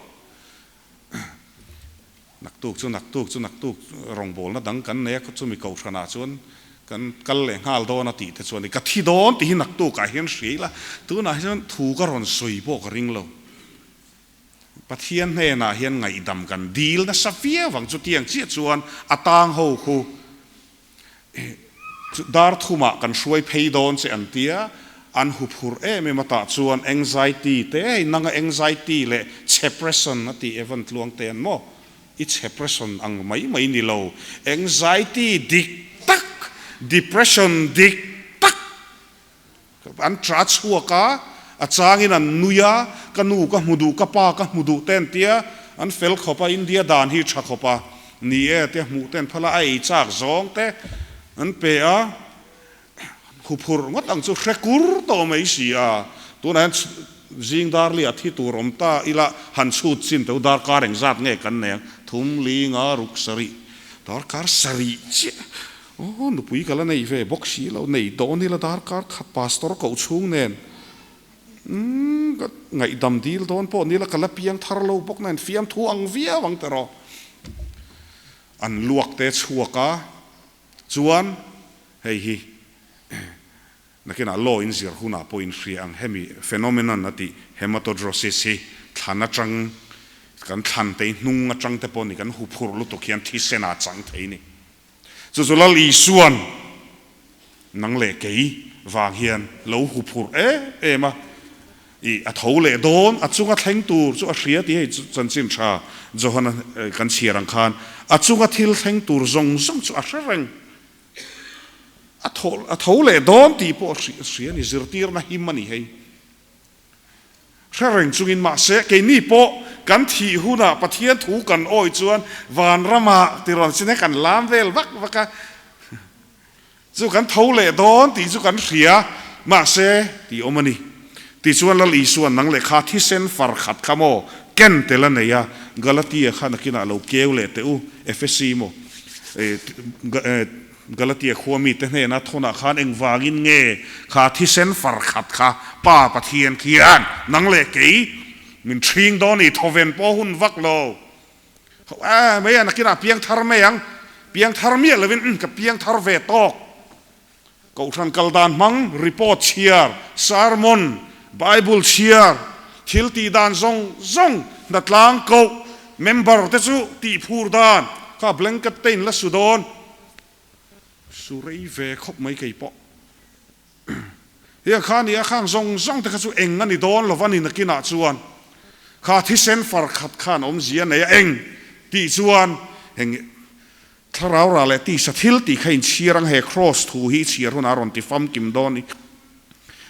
S1: Naktuk chu naktuk chu naktuk rawngbawlna dang kan nei a, chumi kohhranah chuan kan kal leh nghal dawn a tih te chuan ka thi dawn tih hi naktukah hian hria ila, tunah hi chuan thu ka rawn sawi pawh ka ring lo. Pathian hnenah hian ngaihdam kan dil nasa viau ang, chutiang chiah chuan a tang ho khu Chu dar thumah kan hruai phei dawn che an tia, an huphurh em em a tah chuan anxiety te hei nanga anxiety leh chhepression a tih Evan tluang te an maw? I chhepression ang mai mai ni lo, anxiety dik tak, depression dik tak an tra chhuak a, a changin an nui a, ka nu ka hmu duh, ka pa ka hmu duh te an tia, an fel khawp a, India dan hi tha khawp a, ni e tia hmuh te an phal a, a ei chak zawng te an pe a, huphurh ngawt ang chu hre kur tawh mai si a, tunah hian zing dar li ah thi tur awm ta ila han chhut chin teuh darkar engzat nge kan nei ang, thum li nga ruk sarih, darkar sarih chiah. Aw, nupui ka la nei ve bawk si lo, nei dawn ila darkar khat pastor koh chhung nen umm ka ngaihdam dil dawn pawh nila ka la piang thar lo bawk nen fiamthu ang viau ang tiraw. An luak te chhuak a, chuan hei hi nakinah law in zir hunah pawh in hria ang hemi phenomenon a tih hematodrosis hi thlan atang kan thlan te hnung atang te pawh ni kan huphurh lutuk hian thisen ah chang thei ni. Chu chu Lal Isua'n nang leh kei vang hian lo huphurh em em a, i a tho leh dawn, a chunga thleng tur chu a hria tih hei chanchin tha Johana kan chhiar ang khan a chunga thil thleng tur zawng zawng chu a hre reng. A tho a tho leh dawn tih pawh a hria a ni, zirtirna him a ni hei. Hre reng chungin mahse keini pawh kan thih hunah Pathian thu kan awih chuan vanramah tirawn chin he kan lam vel vak vak a, chu kan tho leh dawn tih chu kan hria mahse tih awm a ni. Tichuan Lal Isua'n nang lehkha thisen far khat kha maw ken tel a nei a, Galatia kha nakinah lo keu leh teh u, Efesi maw Galatia khua mite hnena thawnah khan engvangin nge kha thisen far khat kha Pa Pathian khian nang leh kei min ṭhing dawn i thawven pawh hun vak lo. Ho e mai a, nakinah piang thar mai ang, piang thar miah lovin umm ka piang thar ve tawk. Kohhran kal dan hmang, report chhiar, sermon, Bible chhiar, thil tih dan zawng zawng, hnatlang koh. Member te chu tih phur dan kha blanket te in la su dawn. Su rei ve khawp mai kei pawh. Hian kha nia khang zawng zawng te kha chu eng a ni dawn lo va ni nakinah chuan kha thisen far khat khan awmzia nei a eng tih chuan heng thlarau rah leh tisa thil tih kha inchhiar ang he cross thu hi chhiar hunah a rawn ti famkim dawn ni.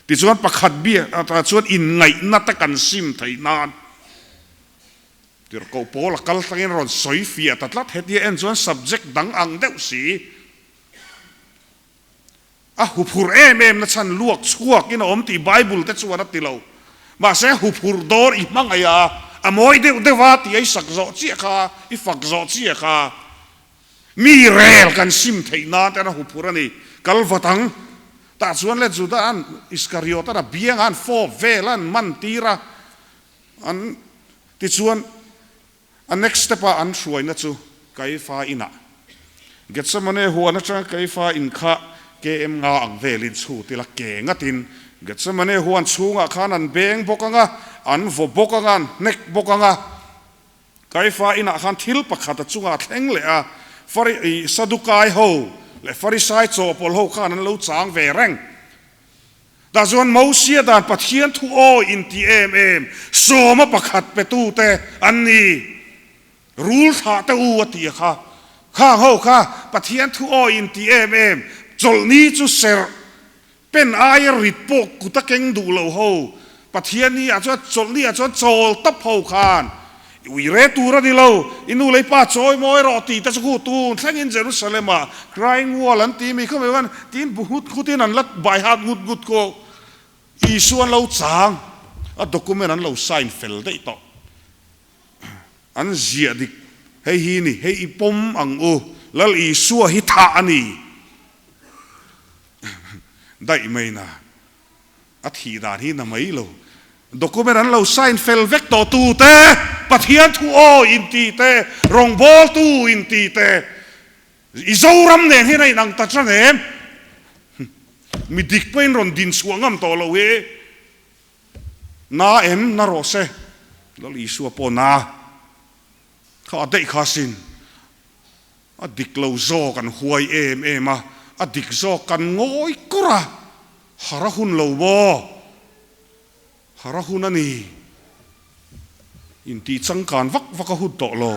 S1: Tichuan pakhat biak atah chuan inngaihna te kan sim theih nan tirhkoh pawl a kal tlangin rawn sawi fiah ta tlat hetia en chuan subject dang ang deuh si. A huphurh em em na chhan luak chhuak in a awm tih Bible te chuan a ti lo. Mahse huphurh dawr i hmangaih a, a mawi deuh deuh a tih a i sak zawh chiah kha, i fak zawh chiah kha. Mi rel kan sim theih nan ten a huphurh a ni. Kal vat ang. Tah chuan le Judah an Iskariot an a biang a an fawp vel a an man tir a, an tichuan A next step a an hruaina chu Kaifa inah. Gethsemane huan atanga Kaifa in kha KM nga ang velin chhut ila ke ngatin Gethsemane huan chhungah khan an beng bawk anga, an vaw bawk anga, an hnek bawk anga. Kaifa inah khan thil pakhat a chungah a thleng leh a, Fari, Sadukai ho leh Farisai chawhpawlh ho khan an lo chang ve reng. Tah chuan Mosia dan Pathian thu aw inti em em sawma pakhat petute an ni. Rul thlah te u a ti a kha. Khang ho kha Pathian thu aw inti em em chawlhni chu serh pen aia rit pawh kut a keng duh lo ho Pathian ni ah chuan chawlhni ah chuan chawl tawp ho khan Ui re tur a ni lo, i nu lei pa chawi mawi rawh tih te chu khu tun thlengin Jerusalem ah crying wall an ti mi kha mai khan tin bu nghut nghut in an la bai hat ngut ngut ko. Isua an lo chang a document an lo sign fel daih tawh. An ziah dik hei hi ni, hei i pawm ang u, Lal Isua hi thah a ni daih mai na. A thih dan hi na mai lo. Document an lo sign fel vek tawh tu te, Pathian thu aw inti te, rawngbawltu inti te, i Zoram nen hian a inang ta chang em? Mi dik pawhin rawn din chhuah ngam tawh lo hi. Na em? Na rawh se. Lal Isua pawh na. Kha a daih kha sin. A dik lo zawk an huai em em a, a dik zawk kan ngawi kur a, har a hun lo maw? Har a hun a ni. Intih changkan vak vak a hun tawh lo.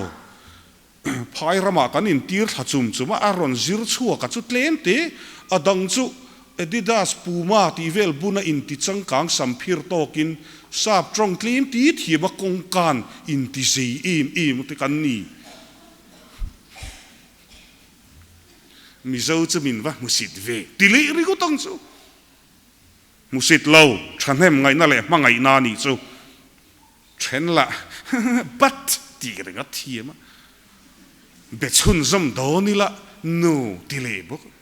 S1: Phai ramah kan intir thla chum chum a, a rawn zir chhuak a chu tlem te, a dang chu Adidas, Puma tih vel buna inti changkang samphir tawkin sap tawng tlem ti thiam a kawngkan inti zei em em te kan ni. Mizo chu min va hmusit ve ti leh ringawt ang chu. Hmusit lo, thahnem ngaihna leh hmangaihna anih chu then lah but tih ringawt thiam a, be chhunzawm dawn ila nu ti leh bawk.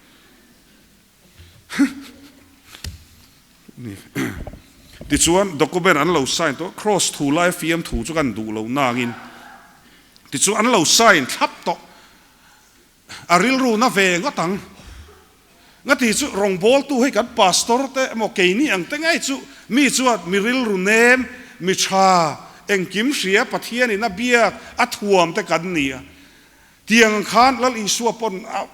S1: Tichuan document an lo sign tawh, cross thu lai fiam thu chu kan duh lo nangin tichuan an lo sign thlap tawh, a rilru na ve ngawt ang. Ngati chu rawngbawltu hei kan pastor te emaw keini ang te ngei chu mi chuan mi rilru nem, mi tha, engkim hria Pathianin a biak a thuam te kan ni a. Tiang khan Lal Isua pawn a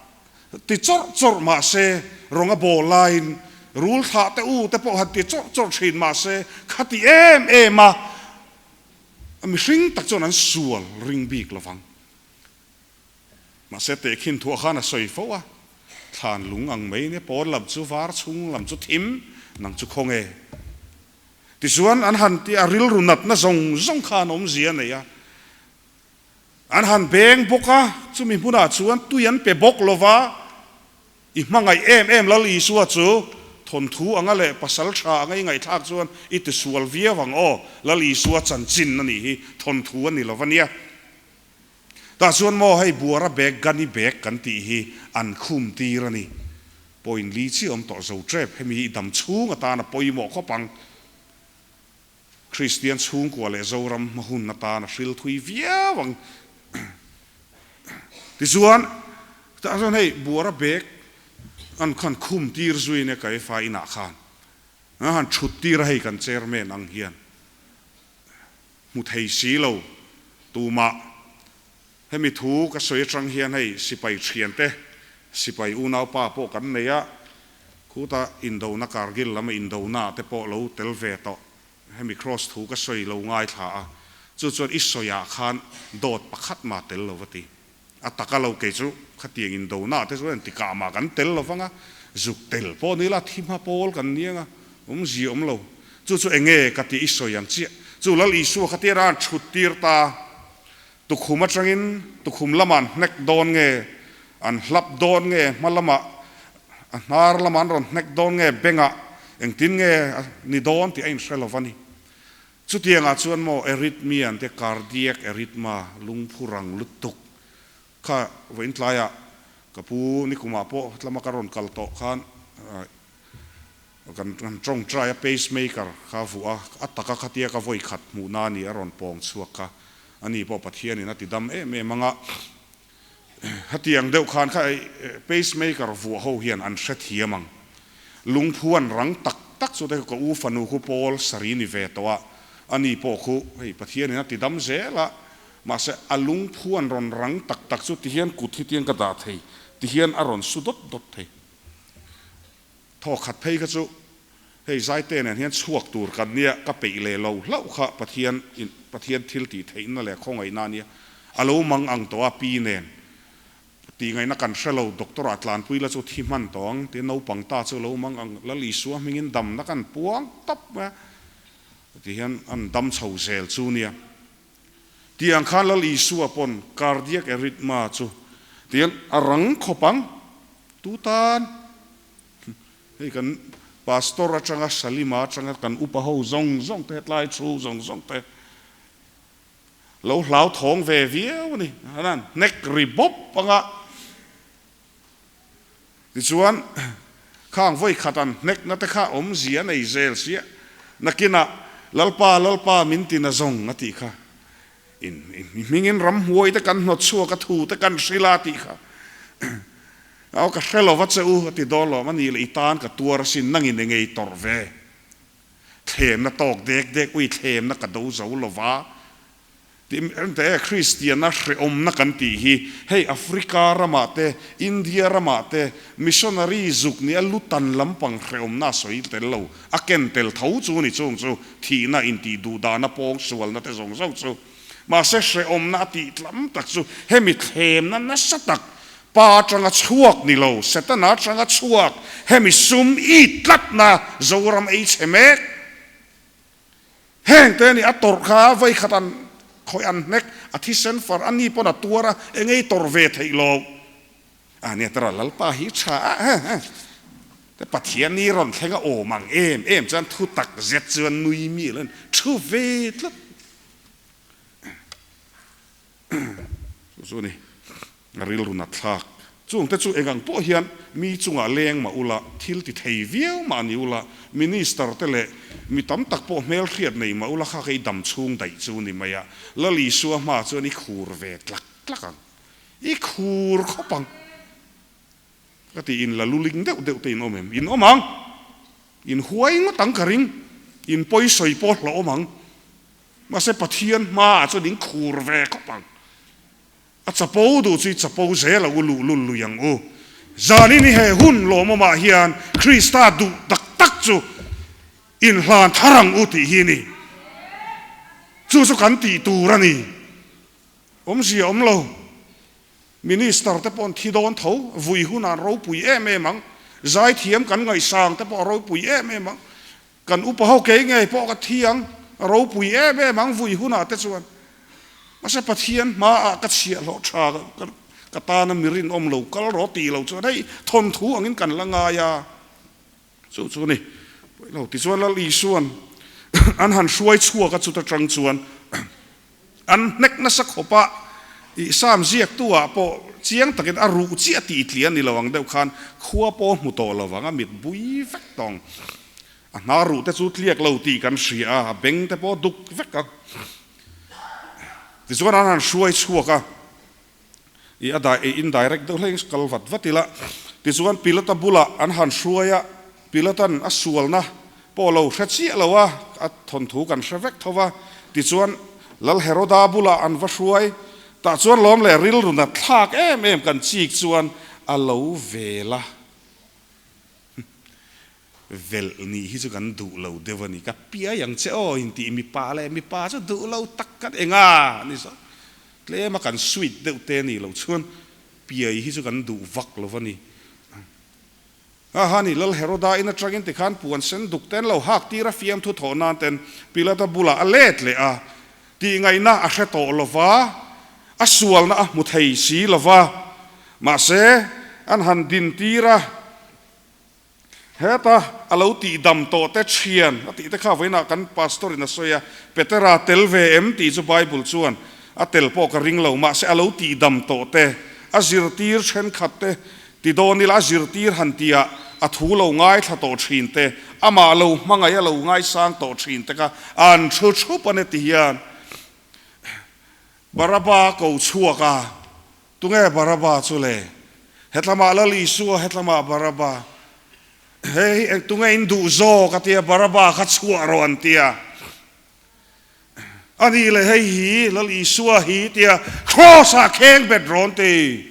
S1: Ti chawrh chawrh mah se, rawng a bawl laiin rul thlah te u te pawh han ti chawrh chawrh thin mah se, khati em em a mihring tak chuan an sual ring bik lo vang. Mahse tehkhin thuah khan a sawi fo a, thlan lung ang mai nia pawn lam chu var chhung lam chu thim, nang chu khawnge. Tichuan an han ti a rilru natna zawng zawng khan awmzia a nei a. An han beng bawk a, chumi hmunah chuan tui an pe bawk lo va, i hmangaih em em Lal Isua chu thawnthu anga leh pasal tha anga i ngaihthlak chuan i tisual viau ang aw, Lal Isua chanchin a nih hi, thawnthu a ni lo va nia. Tah chuan maw hei buara bag gunny bag kan tih hi an khum tir a ni. Point li chiah awm tawh zo tep, hemi hi i dam chhung atana pawimawh khawp ang. Kristian chhungkua leh Zoram hma hun atan a hril thui viau ang. Tichuan, tah chuan hei buara bag an khan khum tir zui nia Kaifa inah khan an han thut tir a hei kan chairman ang hian hmu thei si lo tumah. Hemi thu ka sawi atang hian hei sipai thiante, sipai unaupa pawh kan nei a, khuta indona Kargil lama indona te pawh lo tel ve tawh. Hemi Kraws thu ka sawi lo ngaithla a, chu chuan i sawiah khan dawt pakhat mah tel lo va ti. A taka lo kei chu khatiang indona te chuan tikah mah kan tel lo vang a, zuk tel pawh ni la thi hma pawl kan ni ang a, awmzia awm lo. Chu chu enge ka tih i sawi ang chiah. Chu Lal Isua khatia ran chhut tir ta, tukhum atangin tukhum lamah an hnek dawn nge, an hlap dawn nge, hma lamah a hnar lamah an rawn hnek dawn nge, bengah engtin nge ni dawn tih a inhre lo va ni. Chutiangah chuan maw arrhythmia an tia, cardiac arrhythma, lungphu rang lutuk kha vawiin tlaiah ka pu nikumah pawh tlama ka rawn kal tawh khan kan kan tawngtai a pacemaker kha vuah a, a taka khatia ka vawi khat hmuhna a ni a rawn pawng chhuak kha a ni pawh Pathianin a ti dam em em anga hetiang deuh khan kha pacemaker vuah ho hian an hrethiam ang. Lungphu an rang tak tak chu te ka u fanu khu Paul sari ni ve tawh a, a ni pawh khu hei Pathianin a ti dam zel a, mahse a lungphu an rawn rang tak tak chu tihian kut hi tiang ka dah thei, tihian a rawn su dawt dawt thei. Thawk khat phei kha chu hei Zaite nen hian chhuak tur kan nia, ka peih leh lo hlauh kha Pathian in Pathian thil tih theihna leh khawngaihna a nia, a lo mang ang tawh a pi nen tih ngaihna kan hre lo, doctor ah tlanpui la chu thi hman tawh ang tia naupang ta chu lo mang ang, Lal Isua hmingin damna kan puang tawp mai a, ti hian an dam chho zel chu nia. Tih ang khan Lal Isua pawn cardiac arrhythmia chu tihian a rang khawp ang, tu tan hei kan pastor atanga Salima atanga kan upa ho zawng zawng te hetlai thu zawng zawng te lo hlauthawng ve viau a ni, an hnek ri bawp anga tichuan khang vawi khat an hnek na te kha awmzia a nei zel sia, nakinah Lalpa Lalpa min ti na zawng a tih kha, in hmingin ramhuai te kan hnawt chhuak a thu te kan hrilh a tih kha, aw ka hre lova che u a ti dawn lawm a nih leh i tan ka tuar asin nangin engei tawrh ve. Thlemna tawk dek dek ui thlemna ka do zo lo va tih ente Kristianna hrehawmna kan tih hi hei Africa ramah te India ramah te missionary zuk nia lutan lampang hrehawmna a sawi tel lo a ken tel tho chu ni chung chu thihna intih duh dana pawng sualna te zawng zawng chu mahse hrehawmna a tih tlam tak chu hemi thlemna nasa tak Pa atanga chhuak ni lo, Setana atanga chhuak, hemi sum i tlatna Zoram ei chhe mek. Heng te nih a tawrh kha vawikhat an khawih an hnek, a thisen far a ni pawn a tuar a, eng ei tawrh ve theih lo. A nia tara Lalpa hi tha a, he he. Te Pathian ni rawn thleng a awm ang em em chuan thu tak zet chuan nui mi lo in thu ve tlat. Chu chu a ni, a rilru nat thlak. Chungte chu eng ang pawh hian mi chungah leng mah ula, thil ti thei viau mah ni ula, minister te leh mi tam tak pawh hmelhriat nei mah ula kha kei dam chhung daih chu ni mai a, Lal Isua hma chuan i khur ve tlak tlak ang. I khur khawp ang. Ka ti in la luling deuh deuh te in awm em? In awm ang! In huai ngawt ang ka ring. In pawisawi pawh hlauhawm ang. Mahse Pathian hmaah chuan in khur ve khawp ang. A chapo duh chu i chapo zel a u luhlul lui ang u. Zanin i he hun lawmawmah hian Krista duh tak tak chu inhlan thar ang u tih hi ni. Chu chu kan tih tur a ni. Awmzia awm lo. Minister te pawh an thi dawn tho, vui hunah an ropui em em ang. Zaithiam kan ngaihsang te pawh a ropui em em ang. Kan upa ho kei ngei pawh ka thi ang, a ropui em em ang vui hunah te chuan. Mahse Pathian hmaah ka chhiahhlawh tha ka tana mi rinawm lo kal rawh tih lo chuan hei thawnthu angin kan la ngai a, chu chu ni. Lo tichuan Lal Isuan an han hruai chhuak a chuta tang chuan an hnek nasa khawp a, ih Sam ziaktu ah pawh chiang takin a ruh chiah tih tli a ni lo ang deuh khan khua pawh hmu tawh lo vang a mit bui vek tawng. A hna ruh te chu tliak lo tih kan hria a, a beng te pawh duk vek a. Tichuan an han hruai chhuak a, ih a dai indirect deuh hleng kal vat vat ila. Tichuan Pilata bulah an han hruai a, Pilatan a sualna pawh lo hre chiah lo a, a thawnthu kan hre vek tho va. Tichuan Lal Heroda bulah an va hruai. Tah chuan lawm leh rilru nat thlak em em kan chik chuan a lo vel a. Velh nih hi chu kan duh lo deuh a ni. Ka piai ang che aw intih mipa leh mipa chu duh lo tak kan eng a ni zawk. Tlema kan sweet deuh te nih loh chuan piai hi chu kan duh vak lo a ni. A ha ni, Lal Heroda in atangin tikhan puan sen duk ten lo hak tir a fiamthu thawh nan ten Pilata bulah a let leh a. Tihngaihna a hre tawh lo va, a sualna a hmu thei si lo va. Mahse, an han din tir a. Heta a lo tihdam tawh te thian a tih te kha vawiinah kan pastor in a sawi a, Petera tel ve em tih chu Bible chuan a tel pawh ka ring lo, mahse a lo tihdam tawh te, a zirtir thenkhat te ti dawn ila a zirtir han tihah a thu lo ngaithla tawh thin te, amah lo hmangaih a lo ngaisang tawh thin te kha an thu thup a ni ti hian Baraba ko chhuak a. Tunge Baraba chu le? Hetlamah Lal Isua, hetlamah Baraba. Hei hi eng tunge in duh zawk a tia, Baraba kha chhuah rawh an tia. A nih le hei hi Lal Isua hi tia Cross ah kheng bet rawn ti.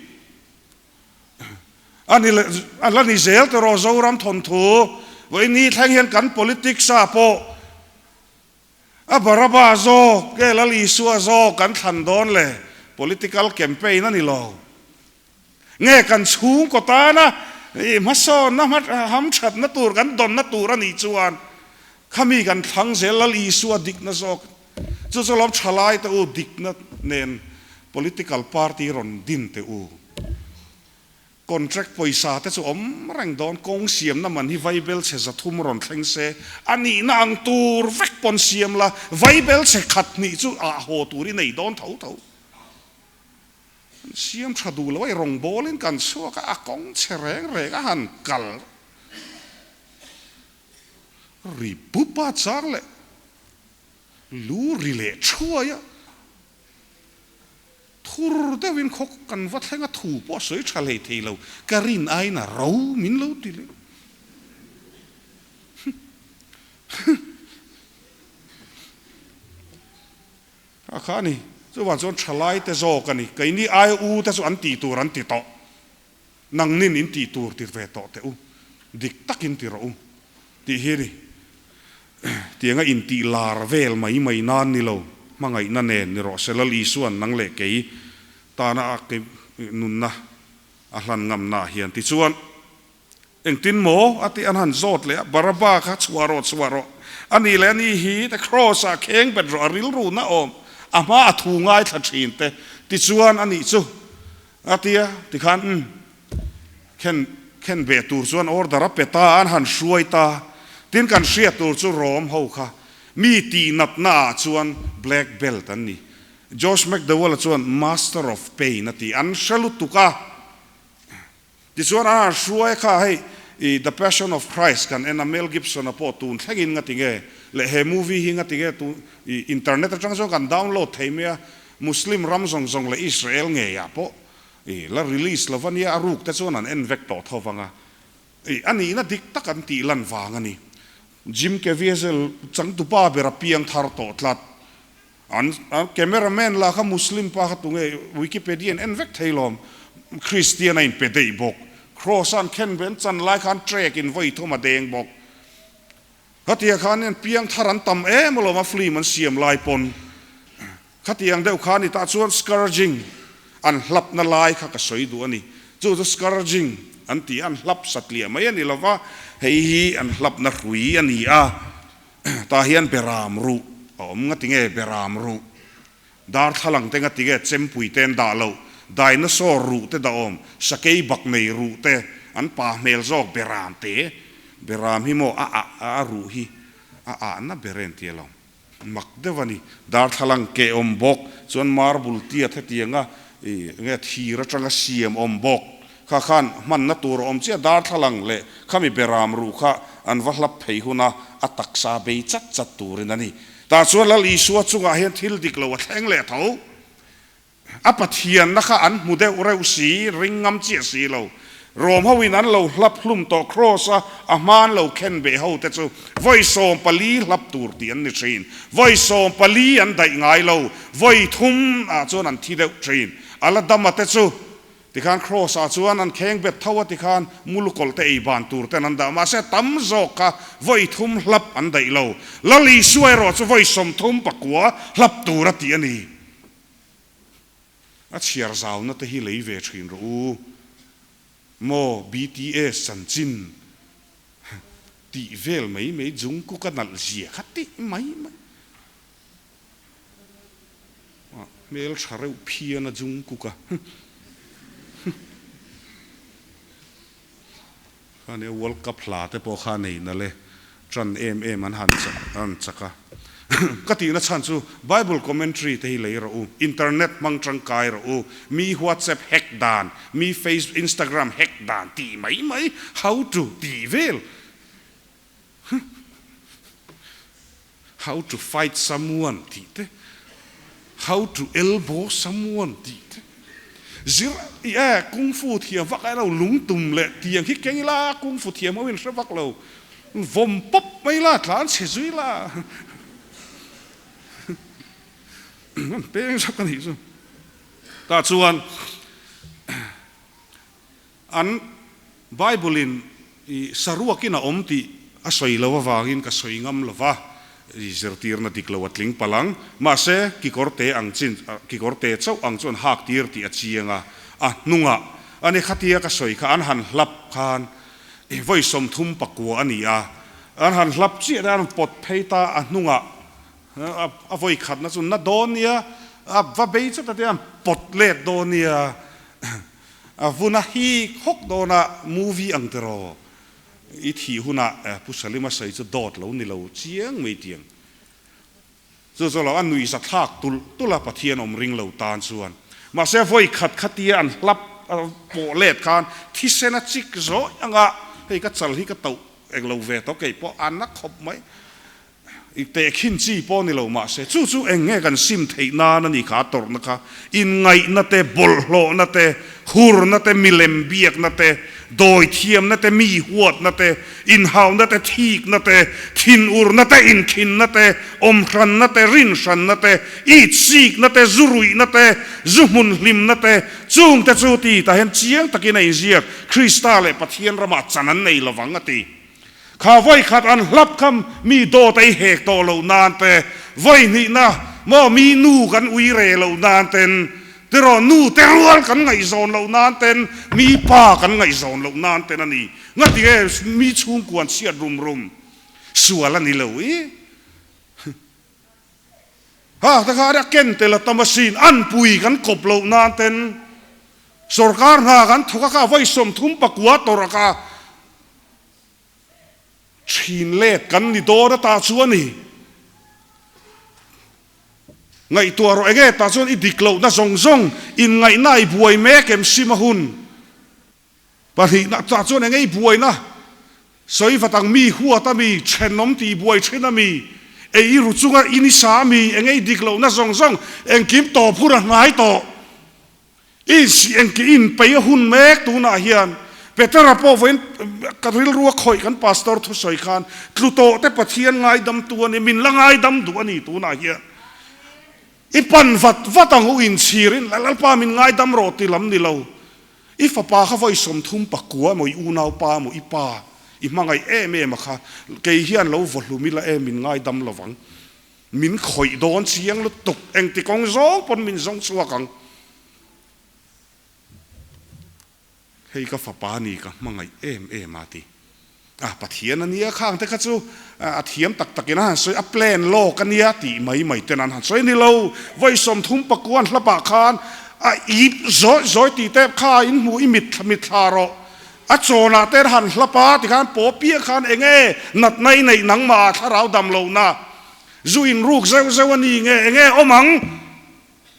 S1: A ni le, a la ni zel tawh rawh Zoram thawnthu. Vawiin ni thleng hian kan politics ah pawh A Baraba zawk nge Lal Isua zawk kan thlan dawn le? Political campaign a ni lo. Nge kan chhungkaw tana i hmasawnna hamthatna tur kan dawnna tur a nih chuan khami kan thlang zel Lal Isua dikna zawk chu chu lawm thalai te u dikna nen political party rawn din teh u. Contract pawisa te chu awm reng dawn, kawng siamna man hi vaibel chhe 300 rawn thleng se, a nihna ang tur vek pawn siam la, vaibel chhe khat hnih chu ah haw tur i nei dawn tho tho. Kan siam tha duh lo a, i rawngbawlin kan chhuak a, a kawng chhe reng reng a han kal ri bup a chang leh lu ri leh thuai a. Thur deuhin khaw kan va thleng a, thu pawh a sawi tha hlei thei lo, ka rin aiin a ro min lo ti leh. A kha a ni, chuvang chuan thalai te zawk a ni, keini ai u te chu an tih tur an ti tawh, nangnin in tih tur ti ve tawh teh u, dik takin ti rawh u tih hi a ni. Tianga intih lar vel mai mai nan ni lo, hmangaihna nen ni rawh se Lal Isuan nang leh kei tana a ke nunna a hlan ngamna ah hian tichuan engtin maw a tih an han zawt leh a, Baraba kha chhuah rawh chhuah rawh a nih leh a ni hi te Kraws ah kheng bet rawh a rilru na awm a hma a thu ngaithla thin te tichuan a nih chu a tia tikhan umm Khen khen ve tur chuan order a pe ta, an han hruai ta. Tin kan hriat tur chu Rom ho kha mi tih natna ah chuan black belt an ni. Josh McDowell-a chuan master of pain a ti. An hre lutuk a. Tichuan an han hruai kha hei i The Passion of Christ kan en a, Mel Gibson-a pawh tun thlengin nga tinge leh he movie hi nga tinge tun i internet atang chuan kan download thei mai a, Muslim ram zawng zawng leh Israel ngeiah pawh I la release lo va nia, a ruk te chuan an en vek tawh tho vang a. I a nihna dik tak an tih lan vang a ni. Jim Caviezel changtupa ber a piang thar tawh tlat. An cameraman lah kha Muslim pa kha tunge Wikipedia in en vek thei lawm. Christian a inpe daih bawk. Cross a an khen ve an chan lai khan trek in vawi thum a deng bawk. Khatia khan an piang thar an tam em alawm a film an siam lai pawn. Khatiang deuh kha ni tah chuan scourging an hlapna lai kha ka sawi duh a ni. Chu chu scourging an ti a, an hlap satliah mai a ni lova, hei hi an hlapna hrui a ni a, tah hian beram ruh a awm nga tinge beram ruh, darthlalang te nga tinge chempui te an dah loh, dinosaur ruh te dah awm, sakei bak nei ruh te an pa hmel zawk beram te, beram hi maw a ah a ruh hi a ahna ber en ti alawm. Mak deuh a ni. Darthlalang keh awm bawk, chuan marble tiat hetianga ih nge thir atanga siam awm bawk. Kha khan hmanna tur a awm chiah darthlalang leh khami beram ruh kha an va hlap phei huna a taksa bei chat chat turin a ni. Tah chuan Lal Isua chungah hian thil dik lo a thleng leh tho. A Pathianna kha an hmu deuh reuh si, ring ngam chiah si lo. Rom ho in an lo hlap hlum tawh Kraws a a hma an lo khen beh ho te chu vawi 14 hlap tur tih an ni thin. Vawi 14 an daih ngai lo, vawi thum ah chuan an thi deuh thin. A la dam a te chu tikhan Kraws ah chuan an kheng bet tho a tikhan mulukawlh te ei ban tur ten an dah. Mahse tam zawk kha vawi thum hlap an daih lo. Lal Isua erawh chu vawi 39 hlap tur a tih a ni. A chhiar zauna te hi lei ve thin rawh u maw BTS chanchin tih vel mai mai Jungkook a nalh zia kha tih mai mai a hmel tha reuh phian a Jungkook a Khani World Cup hla te pawh kha nei nalh e, ṭan em em an han an chak a. Ka tihna chhan chu Bible commentary te hi lei rawh u, internet hmang ṭangkai rawh u, mi WhatsApp hack dan, mi Face Instagram hack dan tih mai mai, how to tih vel, how to fight someone tih te, how to elbow someone tih te, zir i e kung fu thiam vak ai lo lung tum leh tiang hi keng ila kung fu thiam ho in hre vak lo vawm pawp mai la tlan chhe zui la an peng zak a nih chu tah chuan An Bible in i saruakin a awm tih a sawi lo avangin ka sawi ngam lo va, i zirtirna dik lo a tling palh ang. Mahse, kikawr te ang chin, kikawr te chauh ang chu an hak tir tih a chiang a, a hnungah a ni khatia ka sawi kha an han hlap khan i vawi 39 a ni a, an han hlap chiah te an pawt phei ta a hnungah a vawi khatna chu na dawn nia, a va bei chawt a tia an pawt let dawn nia. A vun a hi khawk dawn a movie ang tiraw i thih hunah Pu Salima sawi chu dawt lo ni lo chiang mai tiang. Chu chu lo a nuihza thlak tulh tulh a Pathian awm ring lo tan chuan. Mahse vawi khat khatia an hlap pawh let khan thisen a chik zawih anga hei ka chal hi ka tauh eng lo ve tawh kei pawh a na khawp mai. I tehkhin chi pawh ni lo mahse chu chu eng nge kan sim theih nan a ni kha a tawrhna kha inngaihna te, bawlhhlawhna te, hurna te, milem biakna te, dawithiamna te, mi huatna te, inhauhna te, thikna te, thinurna te, inkhinna te, awmhranna te, rinhranna te, itsikna te, zuruihna te, zu hmun hlimna te, chungte chu ti tah hian chiang takin a inziak, Krista leh Pathian ramah chan an nei lovang a ti. Kha vawi khat an hlap kha mi dawt ei hek tawh loh nan te, vawi hnihna maw mi nu kan ui re loh nan ten, tiraw nu te rual kan ngaihzawn loh nan ten, mi pa kan ngaihzawn loh nan ten a ni. Ngati nge mi chhungkuan chhiat rum rum sual a ni lo i? Ha ta kha a ken tel a tam asin, an pui kan kawp loh nan ten sorkar hna kan thawk a kha vawi 39 tawrh a kha thin let kan ni dawn a tah chu a ni. Ngaihtuah rawh enge tah chuan i dik lohna zawng zawng inngaihna i buai mek em sim a hun. Pahnihna tah chuan enge i buaina sawi vat ang mi huat a mi, thenawm tih buai thin a mi, ei i ru chunga i ni sa a mi, enge i dik lohna zawng zawng engkim tawp hun a hnai tawh. I engkim inpeih a hun mek tunah hian Petera pawh vawiin ka rilru a khawih kan pastor thusawi khan tlu tawh te Pathian ngaidamtu a ni, min la ngaidam duh a ni tunah hian. I pan vat vat ang u inchhirin Lalpa min ngaidam rawh ti lam ni lo. I fapa kha vawi 39 emaw i unaupa emaw i pa i hmangaih em em a kha kei hian lo vaw hlum ila em min ngaidam lovang. Min khawih dawn chiang lutuk engti kawng zawng pawn min zawng chhuak ang. Hei ka fapa ni ka hmangaih em em a ti. A Pathian a nia khang te kha chu a thiam tak tak in a han sawi a plan lawk a nia tih mai mai ten an han sawi ni lo. Vawi 39 an hlapah khan a ip zawi zawi tih te kha in hmu i mit mitthla rawh. A chawnah te han hlap a tikhan paw piah khan eng nge natna i neih nangmah ah thlarau dam lohna zu in ruk zeuh zeuh a ni nge eng nge awm ang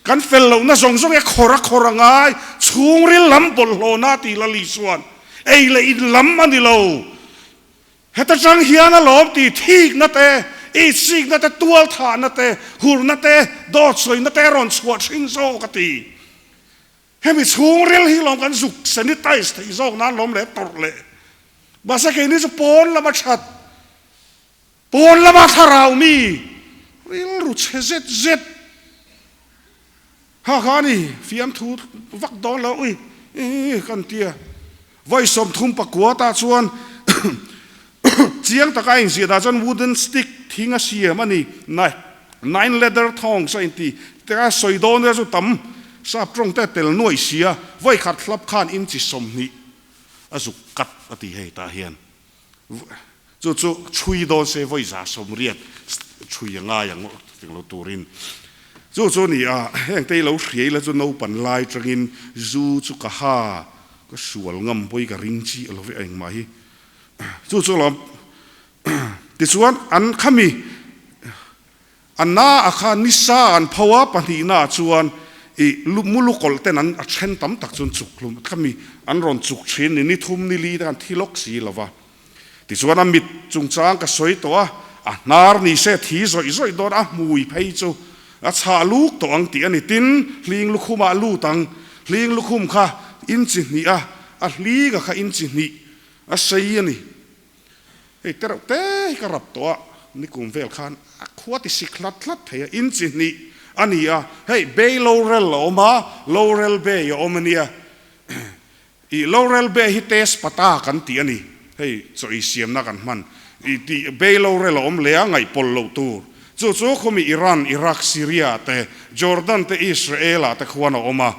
S1: kan fel lohna zawng zawng e khawr a khawr a ngai chhungril lam bawlhhlawhna tih la li chuan ei leh in lam a ni lo heta tang hian a lawm tih thikna te itsikna te tualthahna te hurna te dawt sawina te a rawn chhuah thin zawk a ti. Hemi chhungril hi lawm kan zuk sanitize theih zawk nan lawm leh tawrh leh. Mahse keini chu pawn lama that, pawn lama thlarau mi rilru chhe zet zet kha kha a ni, fiamthu vak dawn lo ui ih kan tia. Vawi 34 tah chuan chiang taka a inziah dah chuan wooden stick thing a siam a ni. Nine leather thongs a inti te a sawi dawn ila chu tam sap tawng te a tel nuaih si a, vawi khat hlap khan inchi 20 a zuk kat a ti hei tah hian. Chu chu chhui dawn se vawi 180 chhui a ngai ang lo turin. Chu chu ni a, heng te hi lo hria ila chu naupan lai tangin zu chu ka ha, ka sual ngam pawh hi ka ring chi a lo ve a engmah hi. Chu chu lawm tichuan an khami A na a kha nisa an pho a, pahnihna ah chuan i mu lukawlh ten an a then tam tak chuan chuk hlum kha mi an rawn chuk thin ni, ni thum ni li te khan thi lawk si lo va. Tichuan a mit chungchang ka sawi tawh a, a hnar ni se thi zawih zawih dawn a hmui phei chu a chhah luk tawh ang tih a ni. Tin, hling lukhumah lut ang, hling lukhum kha inchi hnih a, a hlinga kha inchi hnih a sei a ni. Hei te reuh te hi ka rap tawh a, nikum vel khan a khua ti sik hlat hlat thei a, in chi hnih a ni a, hei Bay Laurel a awm a, Laurel Bay a awm a nia, ih Laurel Bay hi test pata kan tih a ni, hei chaw ei siamna kan hman, ih tih Bay Laurel a awm leh a ngaihpawlh loh tur, chu chu khawmi Iran, Iraq, Syria te, Jordan te, Israel ah te khuan a awm a.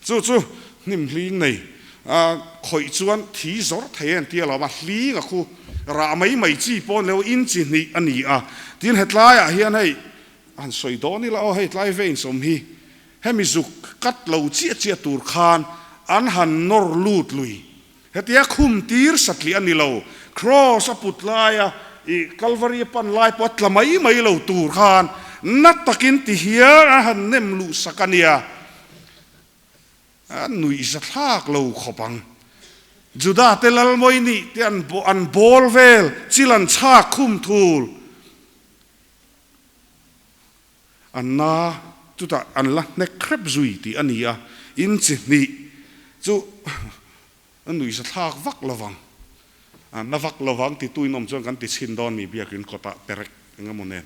S1: Chu chu hnim hling nei a khawih chuan thi zawr thei a entir lo a, hling a khu rah mai mai chi pawh ni lo in chi hnih a ni a. Tin hetlaiah hian hei han sawi dawn ila aw hei tlai ve insawm hi hemi zuk cut lo chiah chiah tur khan an han nawr lut lui. Hetia khum tir satliah a ni lo, Cross a put laia i Calvary a pan lai pawh a tla mai mai lo tur khan na takin ti hian a han nem luh sak a nia. A nuih za thlak lo khawp ang. Juda te lalmawi nih te an an bawl vel, chil an chhak khum thul. An na chutah an la hnek hrep zui tih a ni a, in chi hnih chu a nuihza thlak vak lovang, a na vak lovang ti tuin awm chuan kan ti chhin dawn mi biakin kawtah perek eng emaw nen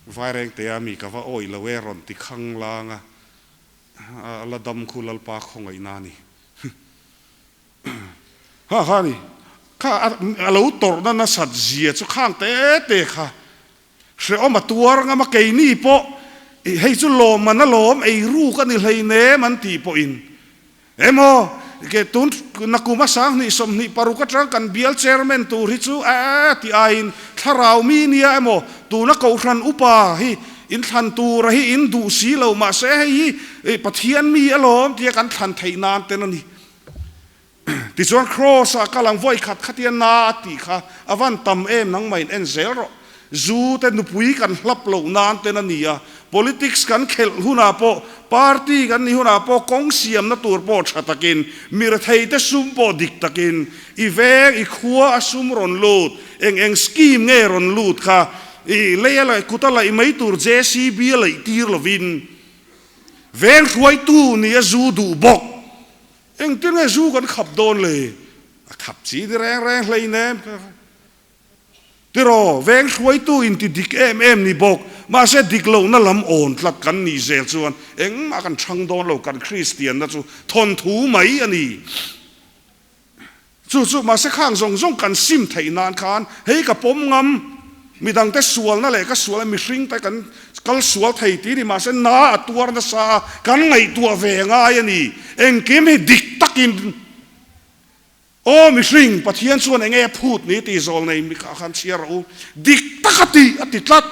S1: Vairengtea mi ka va awih lo e rawn ti khang lang a, a la dam khu Lalpa khawngaihna a ni. Ha kha ni, kha a lo tawrhna nasat zia chu khang te te kha Hrehawm a tuar ngam a, keini pawh hei chu lawmman a lawm, ei ruk a ni hleinem an tih pawhin emaw ke tun nakum a 20 26 atang kan bial chairman tur hi chu a tih aiin thlarau mi nia emaw tuna kohhran upa hi in thlan tura hi in duh si lo mahse hei hi Pathian mi a lawm tia kan thlan theih nan ten a ni. Tichuan Kraws ah kal ang vawi khat khatia na a tih kha a van tam em nangmah in en zel rawh. Zu te nupui kan hlap loh nan ten a ni a, politics kan khelh hunah pawh, party kan nih hunah pawh kawng siamna tur pawh tha takin, mirethei te sum pawh dik takin, i veng, i khua a sum rawn lut, eng eng scheme nge rawn lut kha, i lei a laih, kut a laih mai tur JCB a laih tir lovin, veng hruaitu nih a zu duh bawk. Engtin nge zu kan khap dawn le? A khap chi ni reng reng hleinem ka tiraw, veng hruaitu in ti dik em em ni bawk, mahse dik lohna lam awn tlat kan nih zel chuan engmah kan chhang dawn lo, kan Kristianna chu thawnthu mai a ni. Chu chu mahse khang zawng zawng kan sim theih nan khan hei ka pawm ngam, midangte sualna leh ka sualna mihringte kan kal sual thei tih ni mahse na a tuar nasa a, kan ngaihtuah ve ngai a ni. Engkim hi dik takin aw mihring Pathian chuan eng nge a phut ni tih zawl nei mi kha khan chhiar rawh u. Dik tak a tih a ti tlat.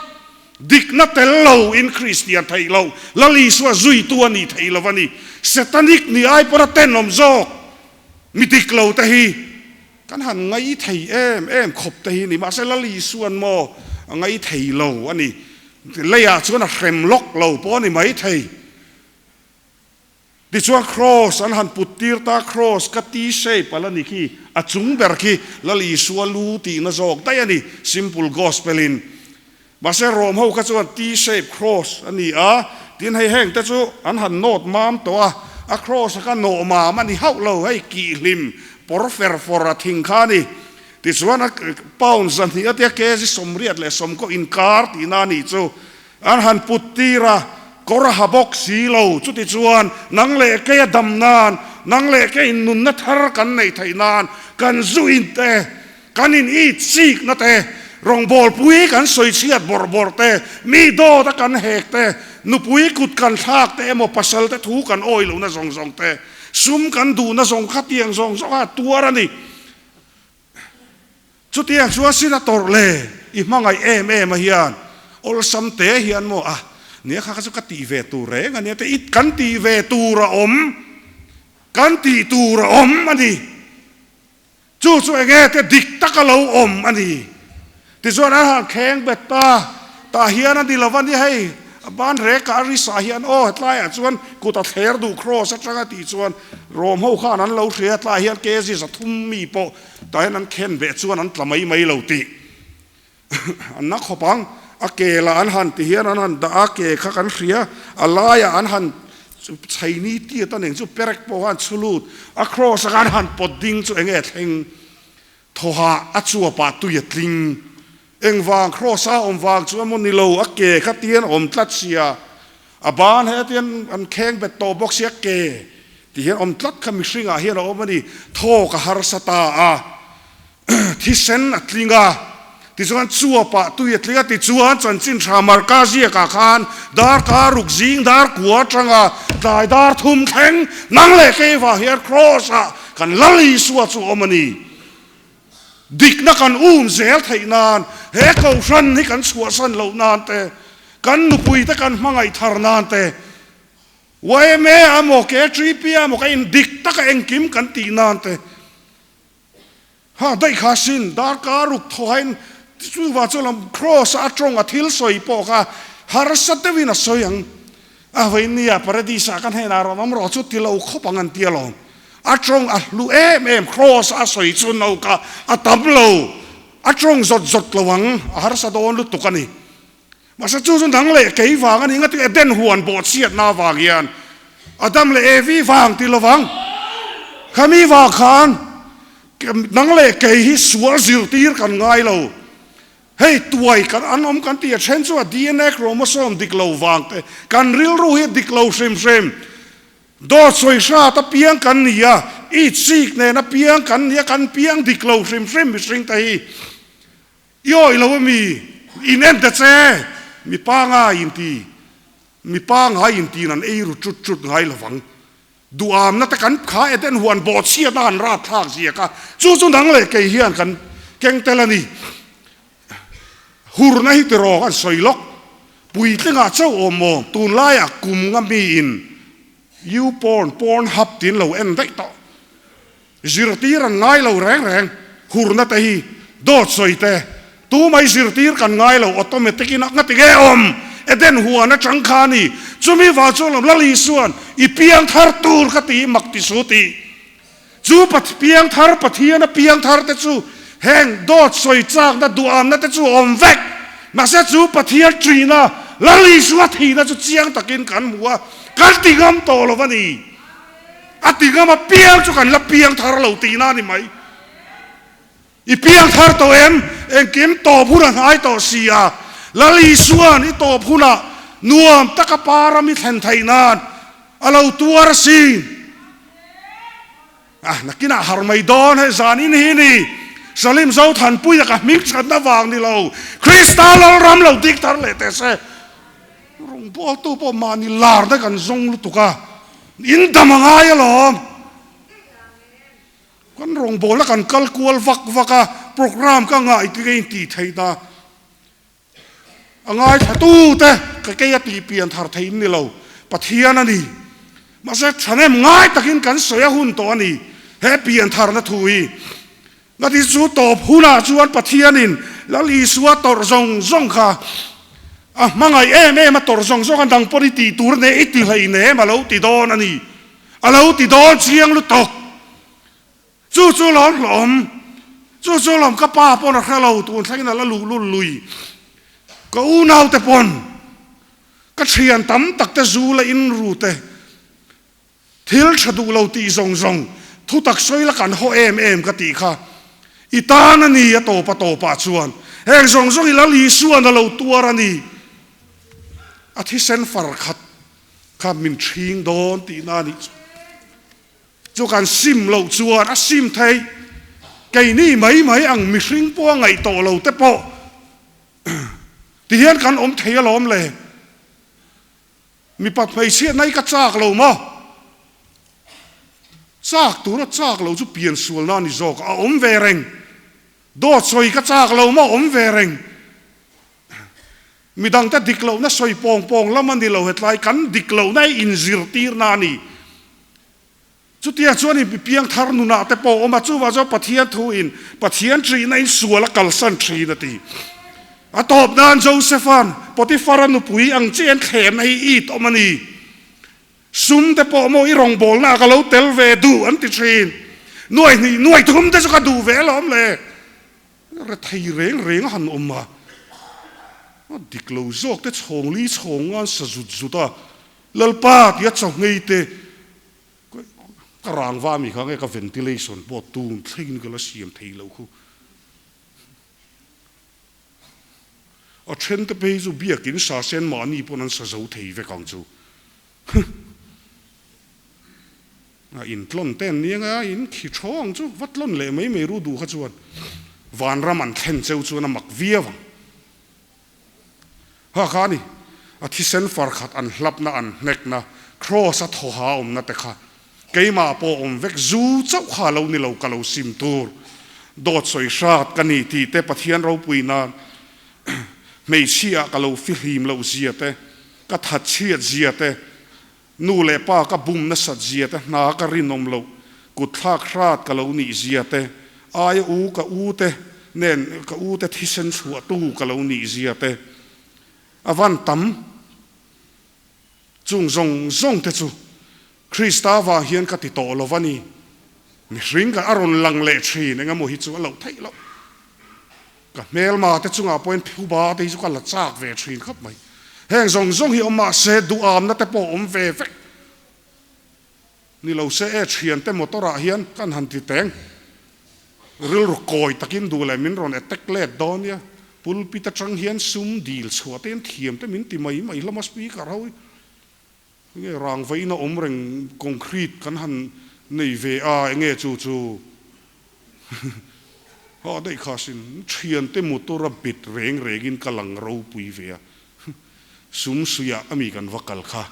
S1: Dikna tel lo in Kristian theih lo, Lal Isua zuitu a nih theih lo a ni. Satanic ni ai pawh a tenawm zawk. Mi dik lo te hi kan han ngai thei em em khawp te hi ni, mahse Lal Isuan maw a ngai thei lo a ni. Leiah chuan a hrem lawk lo pawh a ni mai thei. Tichuan Kraws an han put tir ta, Kraws ka T-shape a la ni khi, a chung ber khi Lal Isua lu tihna zawk daih a ni, simple gospel in. Mahse Rom ho kha chuan T-shape cross a ni a, Tin hei heng te chu an han nawt mam tawh a, a cross a kha nawh mam a ni hauh lo, hei kihhlim pawr fer fawr a thing kha a ni. Tichuan a pound 200 a tia kg 80 inkar tihna a nih chu an han put tir a, kawr a ha bawk si lo. Chutichuan nang leh kei a dam nan, nang leh keiin nunna thar kan neih theih nan kan zu in te, kan in it chik na te, rawngbawlpui kan sawi chhiat bawrh bawrh te, mi dawt a kan hek te, nupui kut kan thlak te emaw pasal te thu kan awi lohna zawng zawng te, sum kan duhna zawng khatiang zawng zawng a tuar a ni. Chutiang chuan sin a tawrh le, i hmangaih em em a hian awlsam te hian maw a nia kha kha chu ka tih ve tur reng a nia te i kan tih ve tur a awm, kan tih tur a awm a ni. Chu chu enge te dik tak a lo awm a ni. Tichuan an han kheng bet ta, tah hian a ni lo va ni hei, a ban rek ah a risa hian aw hetlaiah chuan kut a thler duh cross atanga tih chuan Rom ho khan an lo hria tlaiah hian kg 300 mi pawh tah hian an khen beh chuan an tla mai mai lo tih an na khawp ang. A ke lah an han ti hian an han dah a, ke kha kan hria, a laiah an han chhaini tiat a ning chu perek pawh khan chhu lut a cross a khan han pawt ding chu enge thleng Thawhah a chuapah tui a tling. Engvang cross a awm vang chu emaw ni lo, a ke kha tian a awm tlat sia, a ban he tian an kheng bet tawh bawk sia ke ti hian awm tlat kha mihringah hian a awm a ni. Thawk a harsa ta a, thisen a tling a, tichuan chuapah tui a tling a, tichuan chanchin tha Marka ziakah khan darkar ruk zing dar kua atanga tlai dar thum thleng nang leh keivah hian cross ah Kan Lal Isua chu awm a ni. Dikna kan um zel theih nan, he kohhran hi kan chhuahsan loh nan te, kan nupuite kan hmangaih thar nan te, yma emaw KTP emaw ka in dik taka engkim kan tih nan te, ha daih kha sin darkar ruk thawhain chuvang chuan lam cross a tawng a thil sawi pawh kha harsa deuhin a sawi ang. A vawinia Paradis ah ka hnenah rawn awm rawh chu ti lo khawp ang an ti alawm. A tawng a hlu em em, cross a sawi chu no ka a tam lo, a tawng zawt zawt lo ang, a harsa dawn lutuk a ni. Mahse chu chu nang leh kei vang a ni, ngati Eden huan bawhchhiatna avang hian Adam leh Evi vang ti lovang. Khami vang khan nang leh kei hi sual zirtir kan ngai lo. Hei tuai kan an awm kan tih a then chu a DNA chromosome dik lo vang te, kan rilru hi a dik lo hrim hrim. Dawt sawi hrat a piang kan ni a, itsik nen a piang kan ni a, kan piang dik lo hrim hrim mihring te hi. I awih lo ami? In en ta che! Mi pangai in ti, mi pangai in tiin an ei ru chut chut ngai lovang. Duhamna te kan kha Eden huan bawhchhiatna han rat thlak ziak a, chu chu nang leh kei hian kan keng tel a ni. Hurna hi tiraw kan sawi lawk, puitlingah chauh awm maw, tunlaiah kum nga miin YouPorn, Pornhub tiin lo en daih tawh. Zirtir an ngai lo reng reng, hurna te hi dawt sawi te, tu mai zirtir kan ngai lo, automatic in a ngati nge awm, Eden huan atang kha a ni, chumi vang chuan lawm Lal Isuan i piang thar tur ka ti mak ti su tih, chu piang thar Pathian a piang thar te chu heng dawt sawi chakna duhamna te chu awm vek, mahse chu Pathian ṭihna Lal Isua thihna chu chiang takin kan hmu a, kan ti ngam tawh lo a ni. A ti ngam a piang chu kan la piang thar lo tihna a ni mai. I piang thar tawh em? Engkim tawp hun a hnai tawh si a. Lal Isuan i tawp hunah nuam taka pa ram i thlen theih nan a lo tuar asin. Ah, nakinah har mai dawn hei zan in hi ni. Salim Zothanpuia ka hming thatna vang ni lo. Krista Lalram lo dik thar leh teh se. Rawngbawltu pawh mahni lar te kan zawng lutuk a, in dam a ngai alawm. Kan rawngbawlna kan kal kual vak vak a, programme ka ngaih te ka intih theih ta. A ngaithla tu te ka kei a tih pian thar theih in ni lo, Pathian a ni. Mahse thahnem ngai takin kan sawi a hun tawh a ni, he pian tharna thu hi. Ngati chu tawp hunah chuan Pathianin Lal Isua tawrh zawng zawng kha a hmangaih em em a, tawrh zawng zawng a dang pawh i tih tur nen i ti hlei nem a lo ti dawn a ni. A lo ti dawn chiang lutuk. Chu chu lawm hlawm. Chu chu lawm ka pa pawn a hre lo tun thlengin a la luh lul lui. Ka unaute pawn. Ka thian tam tak te zu la in ru te, thil tha duh lo tih zawng zawng, thutak sawi la kan haw em em ka tih kha i tan a ni a tawp a tawpah chuan heng zawng zawng i Lal Isuan a lo tuar a ni. A thisen far khat kha min ṭhing dawn tihna a nih chu. Chu kan sim loh chuan a sim thei. Keini mai mai ang mihring pawh a ngaih tawh lo te pawh tihian kan awm thei alawm le. Mipat hmeichhiatna hi ka chak lo maw? Chak tura chak lo chu piansualna a ni zawk a, a awm ve reng. Dawt sawi ka chak lo maw? Awm ve reng. Midangte dik lohna sawi pawng pawng lam a ni lo, hetlai kan dik lohna hi inzirtirna a ni. Chutia chuan i piangthar nunah te pawh a awm a, chuvah chuan Pathian thuin Pathian ṭihna in sual a kalsan ṭhin a ti. A tawp nan Josepha'n Potiphar-a nupui ang chiah in thlemna hi it awm a ni. Sum te pawh maw i rawngbawlna ah ka lo tel ve duh an ti ṭhin. Nuai hnih nuai thum te chu ka duh ve alawm le. Rethei reng reng a han awm a, a dik lo zawk te chhawng li chhawng ngan sa zut zut a, Lalpa tia chawhngei te ka rang va mi kha nge ka ventilation pawh tun thlengin ka la siam thei lo khu. A then te phei chu biakin sa sen mahni pawn an sa zo thei vek ang chu. A in tlawn te an ni anga a in khi thaw ang chu va tlawn leh mai mai ru duh kha chuan vanram an thlen cheu chuan a mak viau ang. Ha kha a ni, a thisen far khat an hlapna an hnekna cross a thawha awmna te kha keimah pawh awm vek zu chauh kha lo ni lo ka lo sim tur dawt sawi hrat ka ni tih te Pathian ropui nan hmeichhia ka lo fihlim loh zia te ka thatchhiat zia te Nu leh pa ka bum nasat zia te, hna ka rinawm loh, kut thlak hrat ka lo nih zia te, aia u ka u te nen ka u te thisen chhuah tu ka lo nih zia te, a van tam. Chung zawng zawng te chu Krista vang hian ka ti tawh lo va ni. Mihring ka a rawn lang leh thin eng emaw hi chu a loh theih loh. Ka hmelma te chungah pawhin phuba te hi chu ka la chak ve thin khawp mai. Heng zawng zawng hi awm mahse duhamna te pawh awm ve vek ni lo se e thiante motor ah hian kan han ti teng. Rilru kawi takin duh leh min rawn attack let dawn nia. Pulpit atang hian sum dil chhuah te hian thiam te min ti mai mai hlawm a speaker ho hi. Enge rangva in a awm reng concrete kan han nei ve a enge chu chu ha daih kha sin thiante motor a bet reng reng in ka lang ropui ve a sum suiah ami kan va kal kha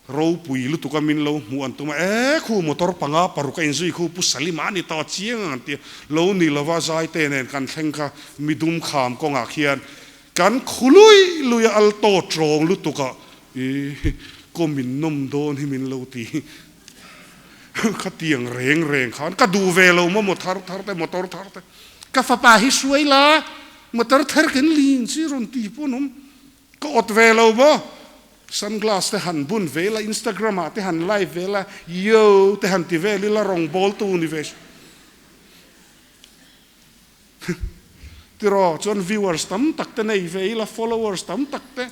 S1: ropui lutuk a min lo hmuh an tum a e khu motor panga paruk a inzui khu Pu Salima a ni tawh a chiang ang an ti a lo ni lova zaite nen kan thleng kha midum kham kawngah khian kan khu lui lui a alto tawng lutuk a I kaw min nawm dawn hi min lo ti. Khatiang reng reng khan ka duh ve lo maw motor thar te motor thar te. Ka fapa hi hruai la motor thar kan lin chi rawn ti pawh an awm. Ka awt ve lo maw. Sunglass te han bun ve la Instagram ah te han live ve la yo te han ti vel ila rawngbawl tu ni ve. Tiraw chuan viewers tam tak te nei ve ila, followers tam tak te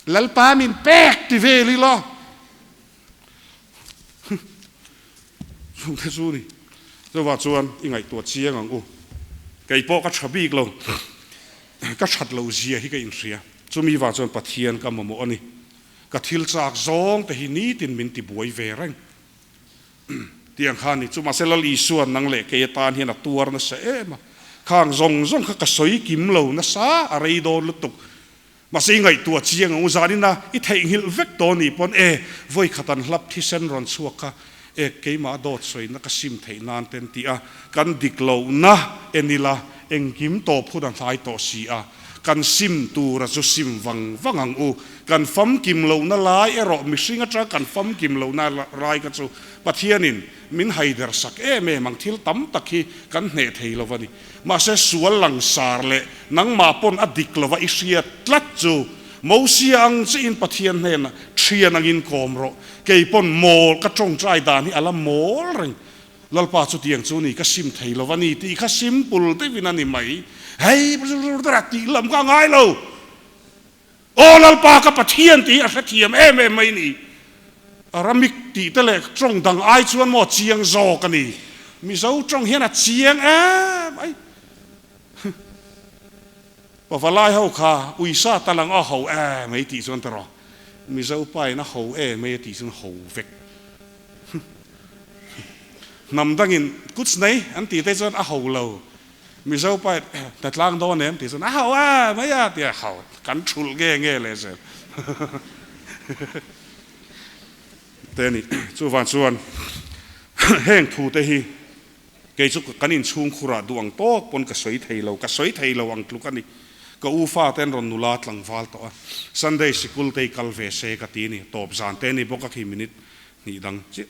S1: Lalpa min pek ti vel ila. Chung te chu ni. Chuvah chuan i ngaihtuah chiang ang u. Kei pawh ka tha bik lo. Ka that lo zia hi ka inhria. Chumi vang chuan Pathian ka mamawh a ni. Ka thil chak zawng te hi nitin min ti buai ve reng. Tiang kha ni chu mahse Lal Isua nang leh kei atan hian a tuar nasa em a, khang zawng zawng kha ka sawi kim lo nasa a rei dawn lutuk. Mahse i ngaihtuah chiang ang u zanin a i theihnghilh vek tawh ni pawn e vawi khat an hlap thisen rawn chhuak kha e keimah dawt sawina ka sim theih nan ten ti a kan dik lohna en ila engkim tawp hun a hnai tawh si a. Kan sim tura chu sim vang vang ang u. Kan famkim lohna lai erawh mihring atanga kan famkim lohna rai kha chu Pathianin min haider sak em em ang. Thil tam tak hi kan hneh thei lo a ni. Mahse sual langsar leh nangmah pawn a dik lova i hriat tlat chu Mosia ang chiin Pathian hnenah thian angin kawm rawh. Kei pawn mawl ka tawngtai dan hi a la mawl reng. Lalpa chutiang chu ni ka sim thei lo a ni tih kha simple deuhin a ni mai. Hei tih lam kha a ngai lo. Aw Lalpa ka Pathian tih hi a hrethiam em em mai ni. Aramik tih te leh tawng dang ai chuan maw chiang zawk a ni. Mizo tawng hian a chiang em mai. Pavalai ho kha uisa tal ang a ho em mai tih chuan tawh Mizo pa in a ho em mai a tih chuan ho vek. Hnam dangin kuts nei an tih te chuan a ho lo. Mizo pa in hna tlang dawn em tih chuan a ho a mai a tia ho kan thulh nge nge leh zel te ni. Chuvang chuan heng thu te hi kei chu kan inchhung khurah duh ang tawk pawn ka sawi thei lo, ka sawi thei lo ang tluk a ni. Ka u fa te an rawn nula tlangval tawh a, Sunday sikul te hi kal ve se ka ti a ni, tawp zan te ni bawk a khi minute hnih dang chiah.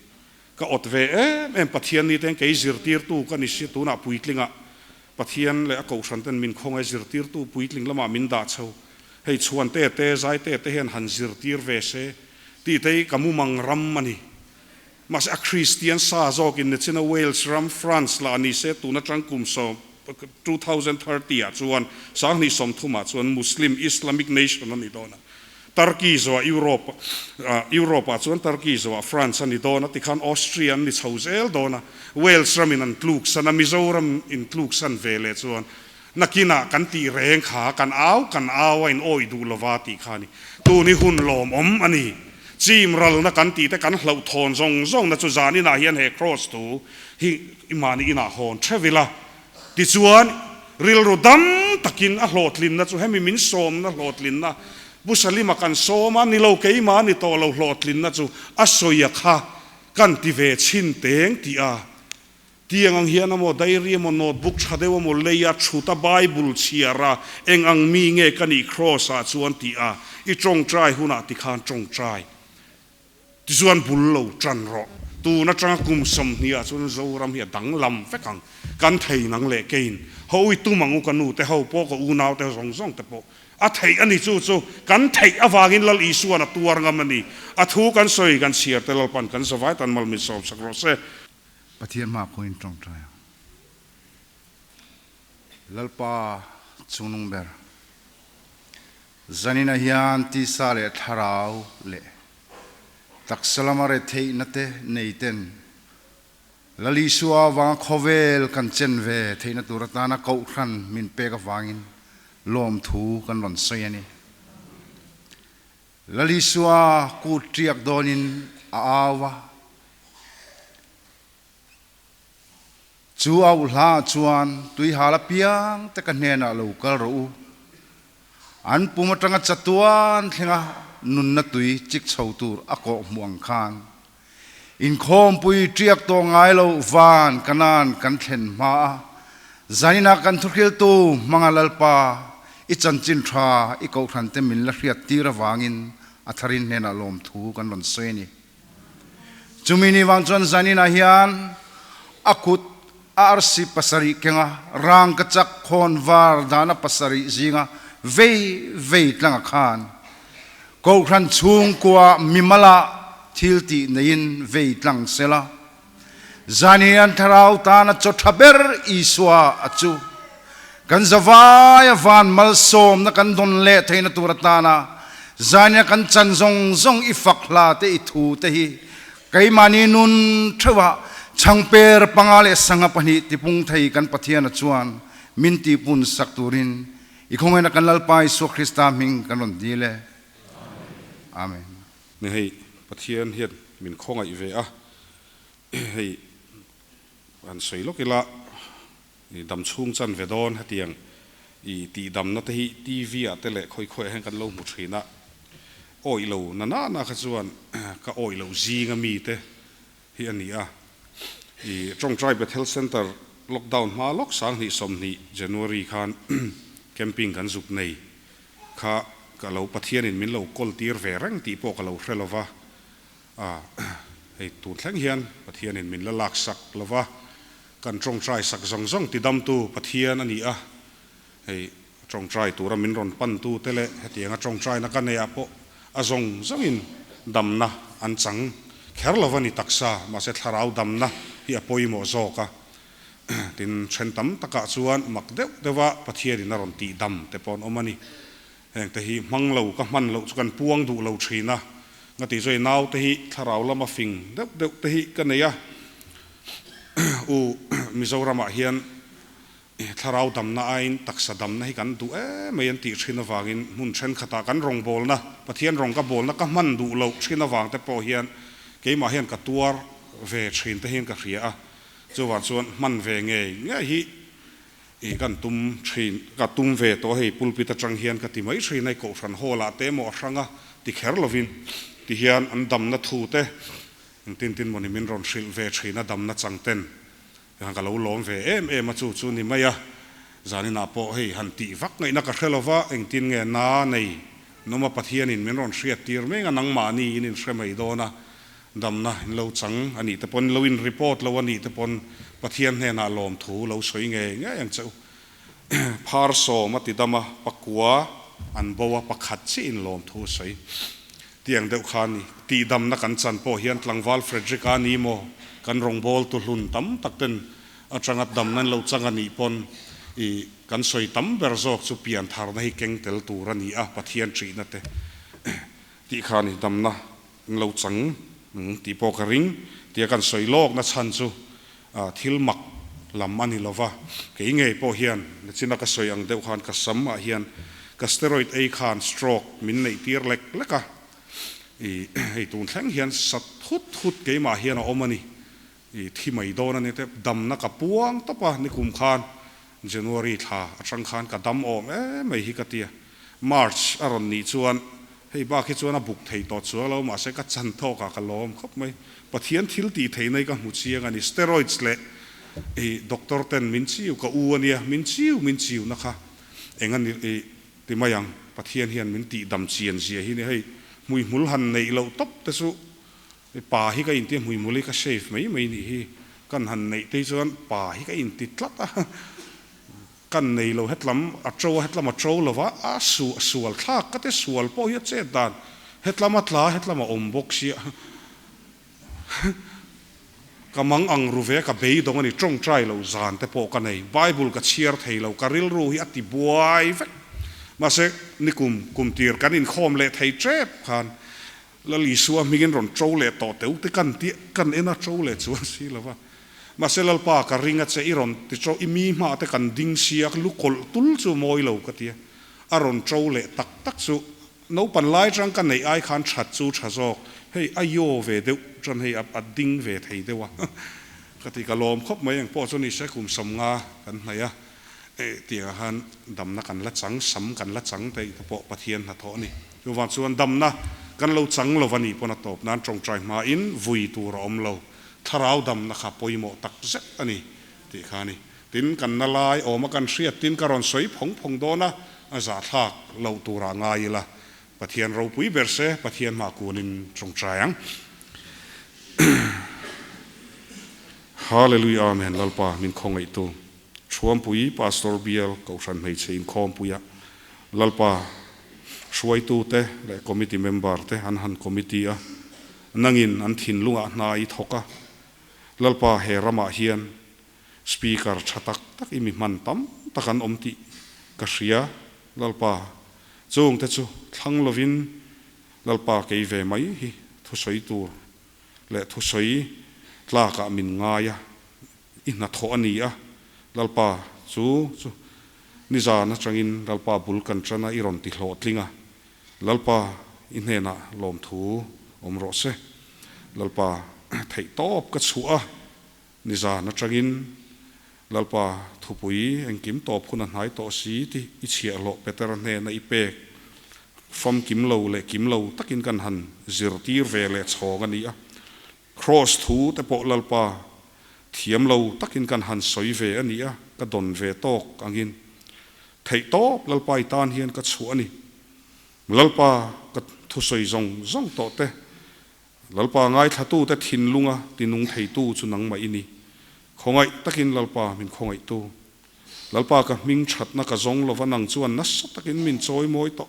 S1: Ka awt ve em em Pathian ni ten kei zirtirtu ka ni si tunah puitlingah Pathian leh a kohhran ten min khawngaih zirtirtu puitling lamah min dah chho hei chhuan te te zai te te hian han zirtir ve se tih te hi ka mumang ram a ni. Mahse a Kristian sa zawkin Nechina Wales ram France lah ni se tun atang kum 2030 ah chuan 2030 ah chuan Muslim Islamic nation a ni dawn a. Turkey zawh Europe Europe ah chuan Turkey zawh France a ni dawn a tikhan Austria an ni chho zel dawn a, Wales ram in an tluk san a, Mizoram in tluk san ve leh chuan nakinah kan tih reng kha kan au kan au a in awih duh lova tih kha a ni. Tun hi hun lawmawm a ni. Chim ralna kan tih te kan hlauhthawn zawng zawng na chu zaninah hian he cross thu hi i mahni inah hawn theuh ila. Tichuan, rilru dam takin a hlawhtlinna chu hemi min sawmna hlawhtlinna, Pu Salima kan sawm a, nilo keimah ni tawh lo hlawhtlinna chu a sawi a kha kan ti ve chhin teng tih a. Tiang ang hian amaw diary emaw notebook tha deuh emaw lei a chhut a Bible chhiar a eng ang mi nge ka nih cross ah chuan tih a i tawngtai hunah tikhan tawngtai. Tichuan bul lo tan rawh. Tun atanga kum 20 ah chuan Zoram hi a danglam vek ang. Kan thei nang leh kein ho i tum ang u ka nu te ho pawh ka unau te zawng zawng te pawh a theih a ni. Chu chu kan theih avangin Lal Isuan a tuar ngam a ni. A thu kan sawi kan chhiar te Lalpan kan zavai tan mal min sawm sak rawh se.
S3: Pathian hma khuain tawngtai ang. Lalpa chungnung ber. Zanina hian tisa leh thlarau leh taksa lama retheihna te nei ten Lal Isua avanga khawvel kan chen ve theihna tur atana kohhran min pek avangin lawmthu kan rawn sawi a ni. Lal Isua kut tiak dawnin a au a. Chu auh hla ah chuan tuihal apiang te ka hnenah lo kal rawh u. An pum atanga chatuan thlenga nunna tui chik chho tur a kawh hmuh ang khan inkhawmpui tiak tawh ngai lo van kanan kan thlen hma a, zaninah kan thuhriltu hmanga Lalpa i chanchin tha i kohhran te min la hriat tir avangin a tharin hnenah lawmthu kan rawn sawi a ni. Chumi ni vang chuan zaninah hian a kut a arsi pasarih kenga rangkachak khawn var dahna pasarih zinga vei vei tlanga khan Kohhran chhungkua mimala thil tih neiin vei tlang sela. Zanin an thlarau tana chaw tha ber Isua a chu kan zavaia van malsawmna kan dawn leh theihna tur atana zanin kan chan zawng zawng i fak hla te i thu te hi keimahni nun theuhah chhangper panga leh sangha pahnih tipung thei kan Pathiana chuan min tihpun sak turin i khawngaihna kan Lalpa Isua Krista hming kan rawn dil e. Amen.
S1: Ni hei Pathian hian min khawngaih ve a, hei han sawi lawk ila i dam chhung chan ve dawn hetiang i tihdamna te hi TV ah te leh khawi khawiah hian kan lo hmu thin a, awih lo na na na kha chuan ka awih loh zinga mi te hi a ni a, i Tawngtai Bethel Centre lockdown hma lawk 2020 January khan camping kan zuk nei Kha ka lo Pathianin min lo kawl tir ve reng tih pawh ka lo hre lo va, a hei tun thleng hian Pathianin min la lak sak lo va, kan tawngtai sak zawng zawng tidamtu Pathian a ni a, hei tawngtai tura min rawn pantu te leh hetianga tawngtaina ka neih ah pawh a zawng zawngin damna an chang kher lo va ni taksa, mahse thlarau damna hi a pawimawh zawk a. Tin, then tam takah chuan mak deuh deuha Pathianin a rawn tih dam te pawh an awm a ni. Heng te hi hmang lo ka hman loh chu kan puang duh lo thin a, nga tih chuan i naute hi thlarau lama fing deuh deuh te hi ka nei a, u Mizoramah hian thlarau damna aiin taksa damna hi kan duh em mai an tih thin avangin hmun thenkhatah kan rawngbawlna, Pathian rawng ka bawlna ka hman duh loh thin avang te pawh hian keimah hian ka tuar ve thin te hian ka hria a, chuvang chuan hman ve ngei ngei hi I kan tum thin, ka tum ve tawh hei pulpit atang hian ka ti mai thin hei Kohhran hall ah te emaw a hrang a ti kher lovin ti hian an damna thu te engtin tin mawni min rawn hrilh ve thin a damna chang ten ka lo lawm ve em em a chu chu ni mai a zanin ah pawh hei han tih vak ngaihna ka hre lova engtin nge na nei nawm a Pathian in min rawn hriat tir meng a nangmahni in in hre mai dawn a Damna in lo chang a nih te pawn, lo in report lo a nih te pawn Pathian hnenah lawmthu lo sawi ngei ngei ang che u. Phar sawm a ti dam a, pakua an bo a, pakhat chiah in lawmthu a sawi. Tiang deuh kha a ni. Tihdamna kan chan pawh hian tlangval Frederick a ni maw? Kan rawngbawltu hlun tam tak ten atanga damna in lo chang a nih pawn i kan sawi tam ber zawk chu piantharna hi keng tel tur a ni a, Pathian ṭihna te tih kha a ni. Damna An lo chang tih pawh ka ring tia kan sawi lawkna chhan chu thil mak lam a ni lova, kei ngei pawh hian nachina ka sawi ang deuh khan ka sam ah hian ka steroid ei khan stroke min neih tir lek lek a, i hei tun thleng hian sat hut hut keimah hian a awm a ni, i thi mai dawn a ni te damna ka puang tawp a nikum khan January thla atang khan ka dam awm em mai hi ka tia, March a rawn nih chuan hei bak hi chuan a buk thei tawh chuang lo mahse ka chan tawk ah ka lawm khawp mai. Pathian thil tih theih na hi ka hmu chiang a ni. Steroids leh i doctor ten min chiu ka u a nia, min chiu min chiu na kha eng a ni i ti mai ang. Pathian hian min tih dam chian zia hi ni hei hmuihmul han neih loh tawp te chu pa hi ka inti hmuihmul hi ka shave mai mai nih hi kan han neih te hi chuan pa hi ka inti tlat a. Kan nei lo hetlam a to a hetlam a to lo va, a su sual thlak ka te sual pawh hi a chet dan hetlam a tla hetlam a awm bawk sia ka mang ang ru ve ka beidawng a ni tawngtai lo zan te pawh ka nei bible ka chhiar thei lo ka rilru hi a ti buai vek mahse nikum kum tir kan inkhawm leh thei tep khan Lal Isua hmingin rawn to leh tawh teu te kan tih kan en a to leh chuan si lo va. Mahse Lalpa ka ring a che i rawn ti to i mi hmah te kan ding sia lu kawlh tul chu mawi lo ka ti a. A rawn to leh tak tak chu naupan lai tang ka neih ai khan that chu tha zawk hei a yaw ve deuh tan hei a ding ve thei deuh a ka ti ka lawm khawp mai engpawh chu ni se kum 50 kan hnaih a tiangah khan damna kan la chang sam kan la chang te pawh Pathian hnathawh a ni. Chuvang chuan damna kan lo chang lo a nih pawn a tawp nan tawngtai hmain vui tur a awm lo. Thlarau damna kha pawimawh tak zet a ni tih kha a ni. Tin, kan na lai awma kan hriat tin ka rawn sawi phawng phawng dawn a, a zahthlak loh turah ngai ila. Pathian ropui ber se, Pathian hmah kunin tawngtai ang. Hallelujah Amen Lalpa min khawngaihtu Thuampui Pastor Bial Kohhran Hmeichhe Inkhawmpuia Lalpa hruaitute leh committee member te an han committee a, nangin an thinlungah hna i thawk a, Lalpa he ramah hian Speaker tha tak tak i mi hman tam tak an awm tih ka hria, Lalpa chungte chu thlang lovin Lalpa kei ve mai hi thusawi tur leh thusawi tlakah min ngai a, i hnathawh a ni a, Lalpa chu chu nizan atangin Lalpa bul kan tan a, i rawn ti hlawhtling a, Lalpa i hnenah lawmthu awm rawh se. Lalpa theih tawp ka chhuah a, nizan atangin Lalpa thupui engkim tawp hun a hnai tawh si tih i chhiahhlawh Petera hnena i pek famkim lo leh kim lo takin kan han zirtir ve leh chhawng a ni a. Kraws thu te pawh Lalpa thiam lo takin kan han sawi ve a ni a, ka dawn ve tawk angin theih tawp Lalpa i tan hian ka chhuah a ni. Lalpa ka thusawi zawng zawng tawh te, Lalpa ngaithlatute thinlunga tinung theitu chu nangmah i ni. Khawngaih takin Lalpa min khawngaihtu. Lalpa ka hming thatna ka zawng lova nang chuan nasa takin min chawi mawi tawh.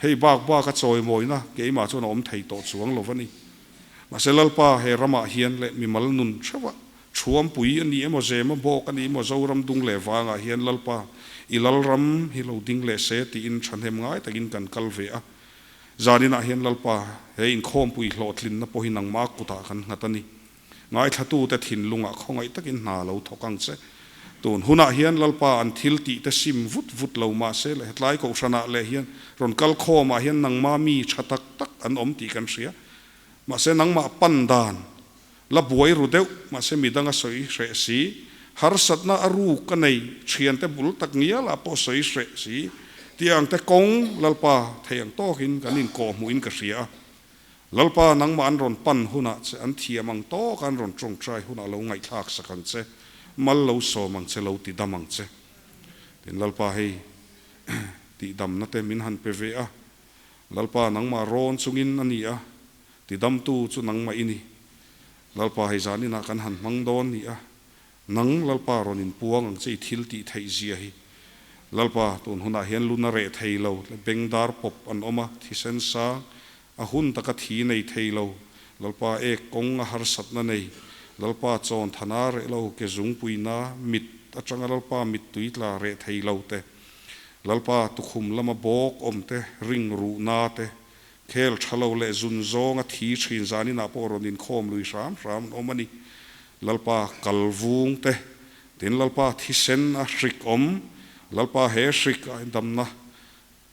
S1: Hei bak bak a chawimawina keimah chuan a awm thei tawh chuang lo va ni. Mahse Lalpa he ramah hian leh mimal nun theuhah thuampui a ni emaw zema bawk a ni emaw Zoram dung leh vangah hian Lalpa I Lalram hi lo ding leh se tiin thahnem ngai takin kan kal ve a. Zaninah hian Lalpa, he inkhawmpui hlawhtlinna pawh hi nangmah kutah kan nghat a ni. Ngaithlatute thinlungah khawngaih takin hna lo thawk ang che. Tun hunah hian Lalpa an thil tih te sim vut vut lo mah se leh hetlai kohhranah leh hian rawn kal khawmah hian nangmah mi tha tak tak an awm tih kan hria. Mahse nangmah pan dan la buai ru deuh mahse midang a sawi hreh si, harsatna a ruk a nei thiante bul tak ngialah pawh sawi hreh si tih ang te kawng Lalpa thei ang tawkin kan inkawhhmuhin ka hria a. Lalpa, nangmah an rawn pan hunah che, an thiam ang tawka an rawn tawngtai hunah lo ngaihthlak sak ang che, mal lo sawm ang che, lo ti dam ang che. Tin, Lalpa, hei tihdamna te min han pe ve a, Lalpa, nangmah rawn chungin a ni a, tidamtu chu nangmah i ni. Lalpa, hei zaninah kan han hmang dawn ni a, Nang, Lalpa, rawn inpuang ang che i thil tih theih zia hi. Lalpa, tun hunah hian lun a reh thei lo, bengdar pawp an awm a, thisen sang, a hun taka thi nei thei lo, Lalpa ek kawng a harsatna nei, Lalpa chawn thana reh lo, ke zungpuina mit atanga Lalpa mittui tla reh thei lo te, Lalpa tukhum lama bawk awm te, ring ruhna te, khel tha lo leh zun zawnga thi thin zaninah pawh rawn inkhawm lui hram hram an awm a ni. Lalpa kal vung te, tin Lalpa thisen a hrik awm, Lalpa he hrik a indamna,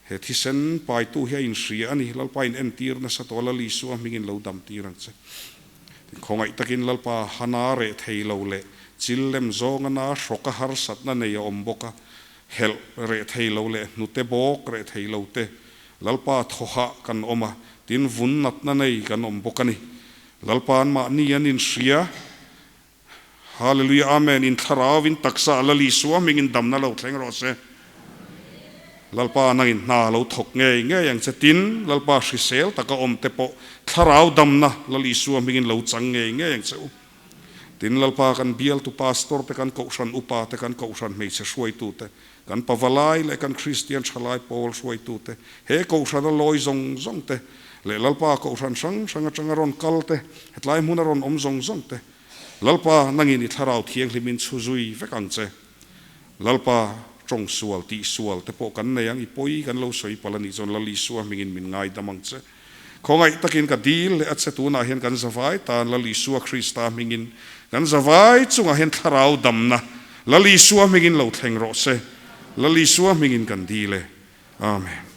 S1: he thisen paitu hi a inhria a ni, Lalpa in entir nasa tawh Lal Isua hmingin lo dam tir ang che. Tin khawngaih takin Lalpa hana reh thei lo leh chil lem zawnga na hrawka harsatna nei a awm bawk a, helh reh thei lo leh hnute bawk reh thei lo te, Lalpa thawhah kan awm a, tin vun natna nei kan awm bawk a ni. Lalpa an mahni an inhria. Hallelujah Amen In thlarau in taksa a Lal Isua hmingin damna lo thleng rawh se. Lalpa nangin hna lo thawk ngei ngei ang che. Tin, Lalpa hrisel taka awm te pawh thlarau damna Lal Isua hmingin lo chang ngei ngei ang che u. Tin, Lalpa kan bialtu pastor te, kan kohhran upa te, kan kohhran hmeichhe hruaitu te, kan pavalai leh kan Kristian thalai pawl hruaitu te, he kohhrana lawi zawng zawng te leh Lalpa kohhran hrang hrang atanga rawn kal te, hetlai hmuna rawn awm zawng zawng te, Lalpa nangin i thlarau thianghlimin chhu zui vek ang che. Lalpa tawng sual, tih sual te pawh kan nei ang, i pawi kan lo sawi palh a nih chuan Lal Isua hmingin min ngaidam ang che. Khawngaih takin ka dil leh a che tunah hian kan zavai tan Lal Isua Krista hmingin kan zavai chungah hian thlarau damna Lal Isua hmingin lo thleng rawh se. Lal Isua hmingin kan dil e. Amen.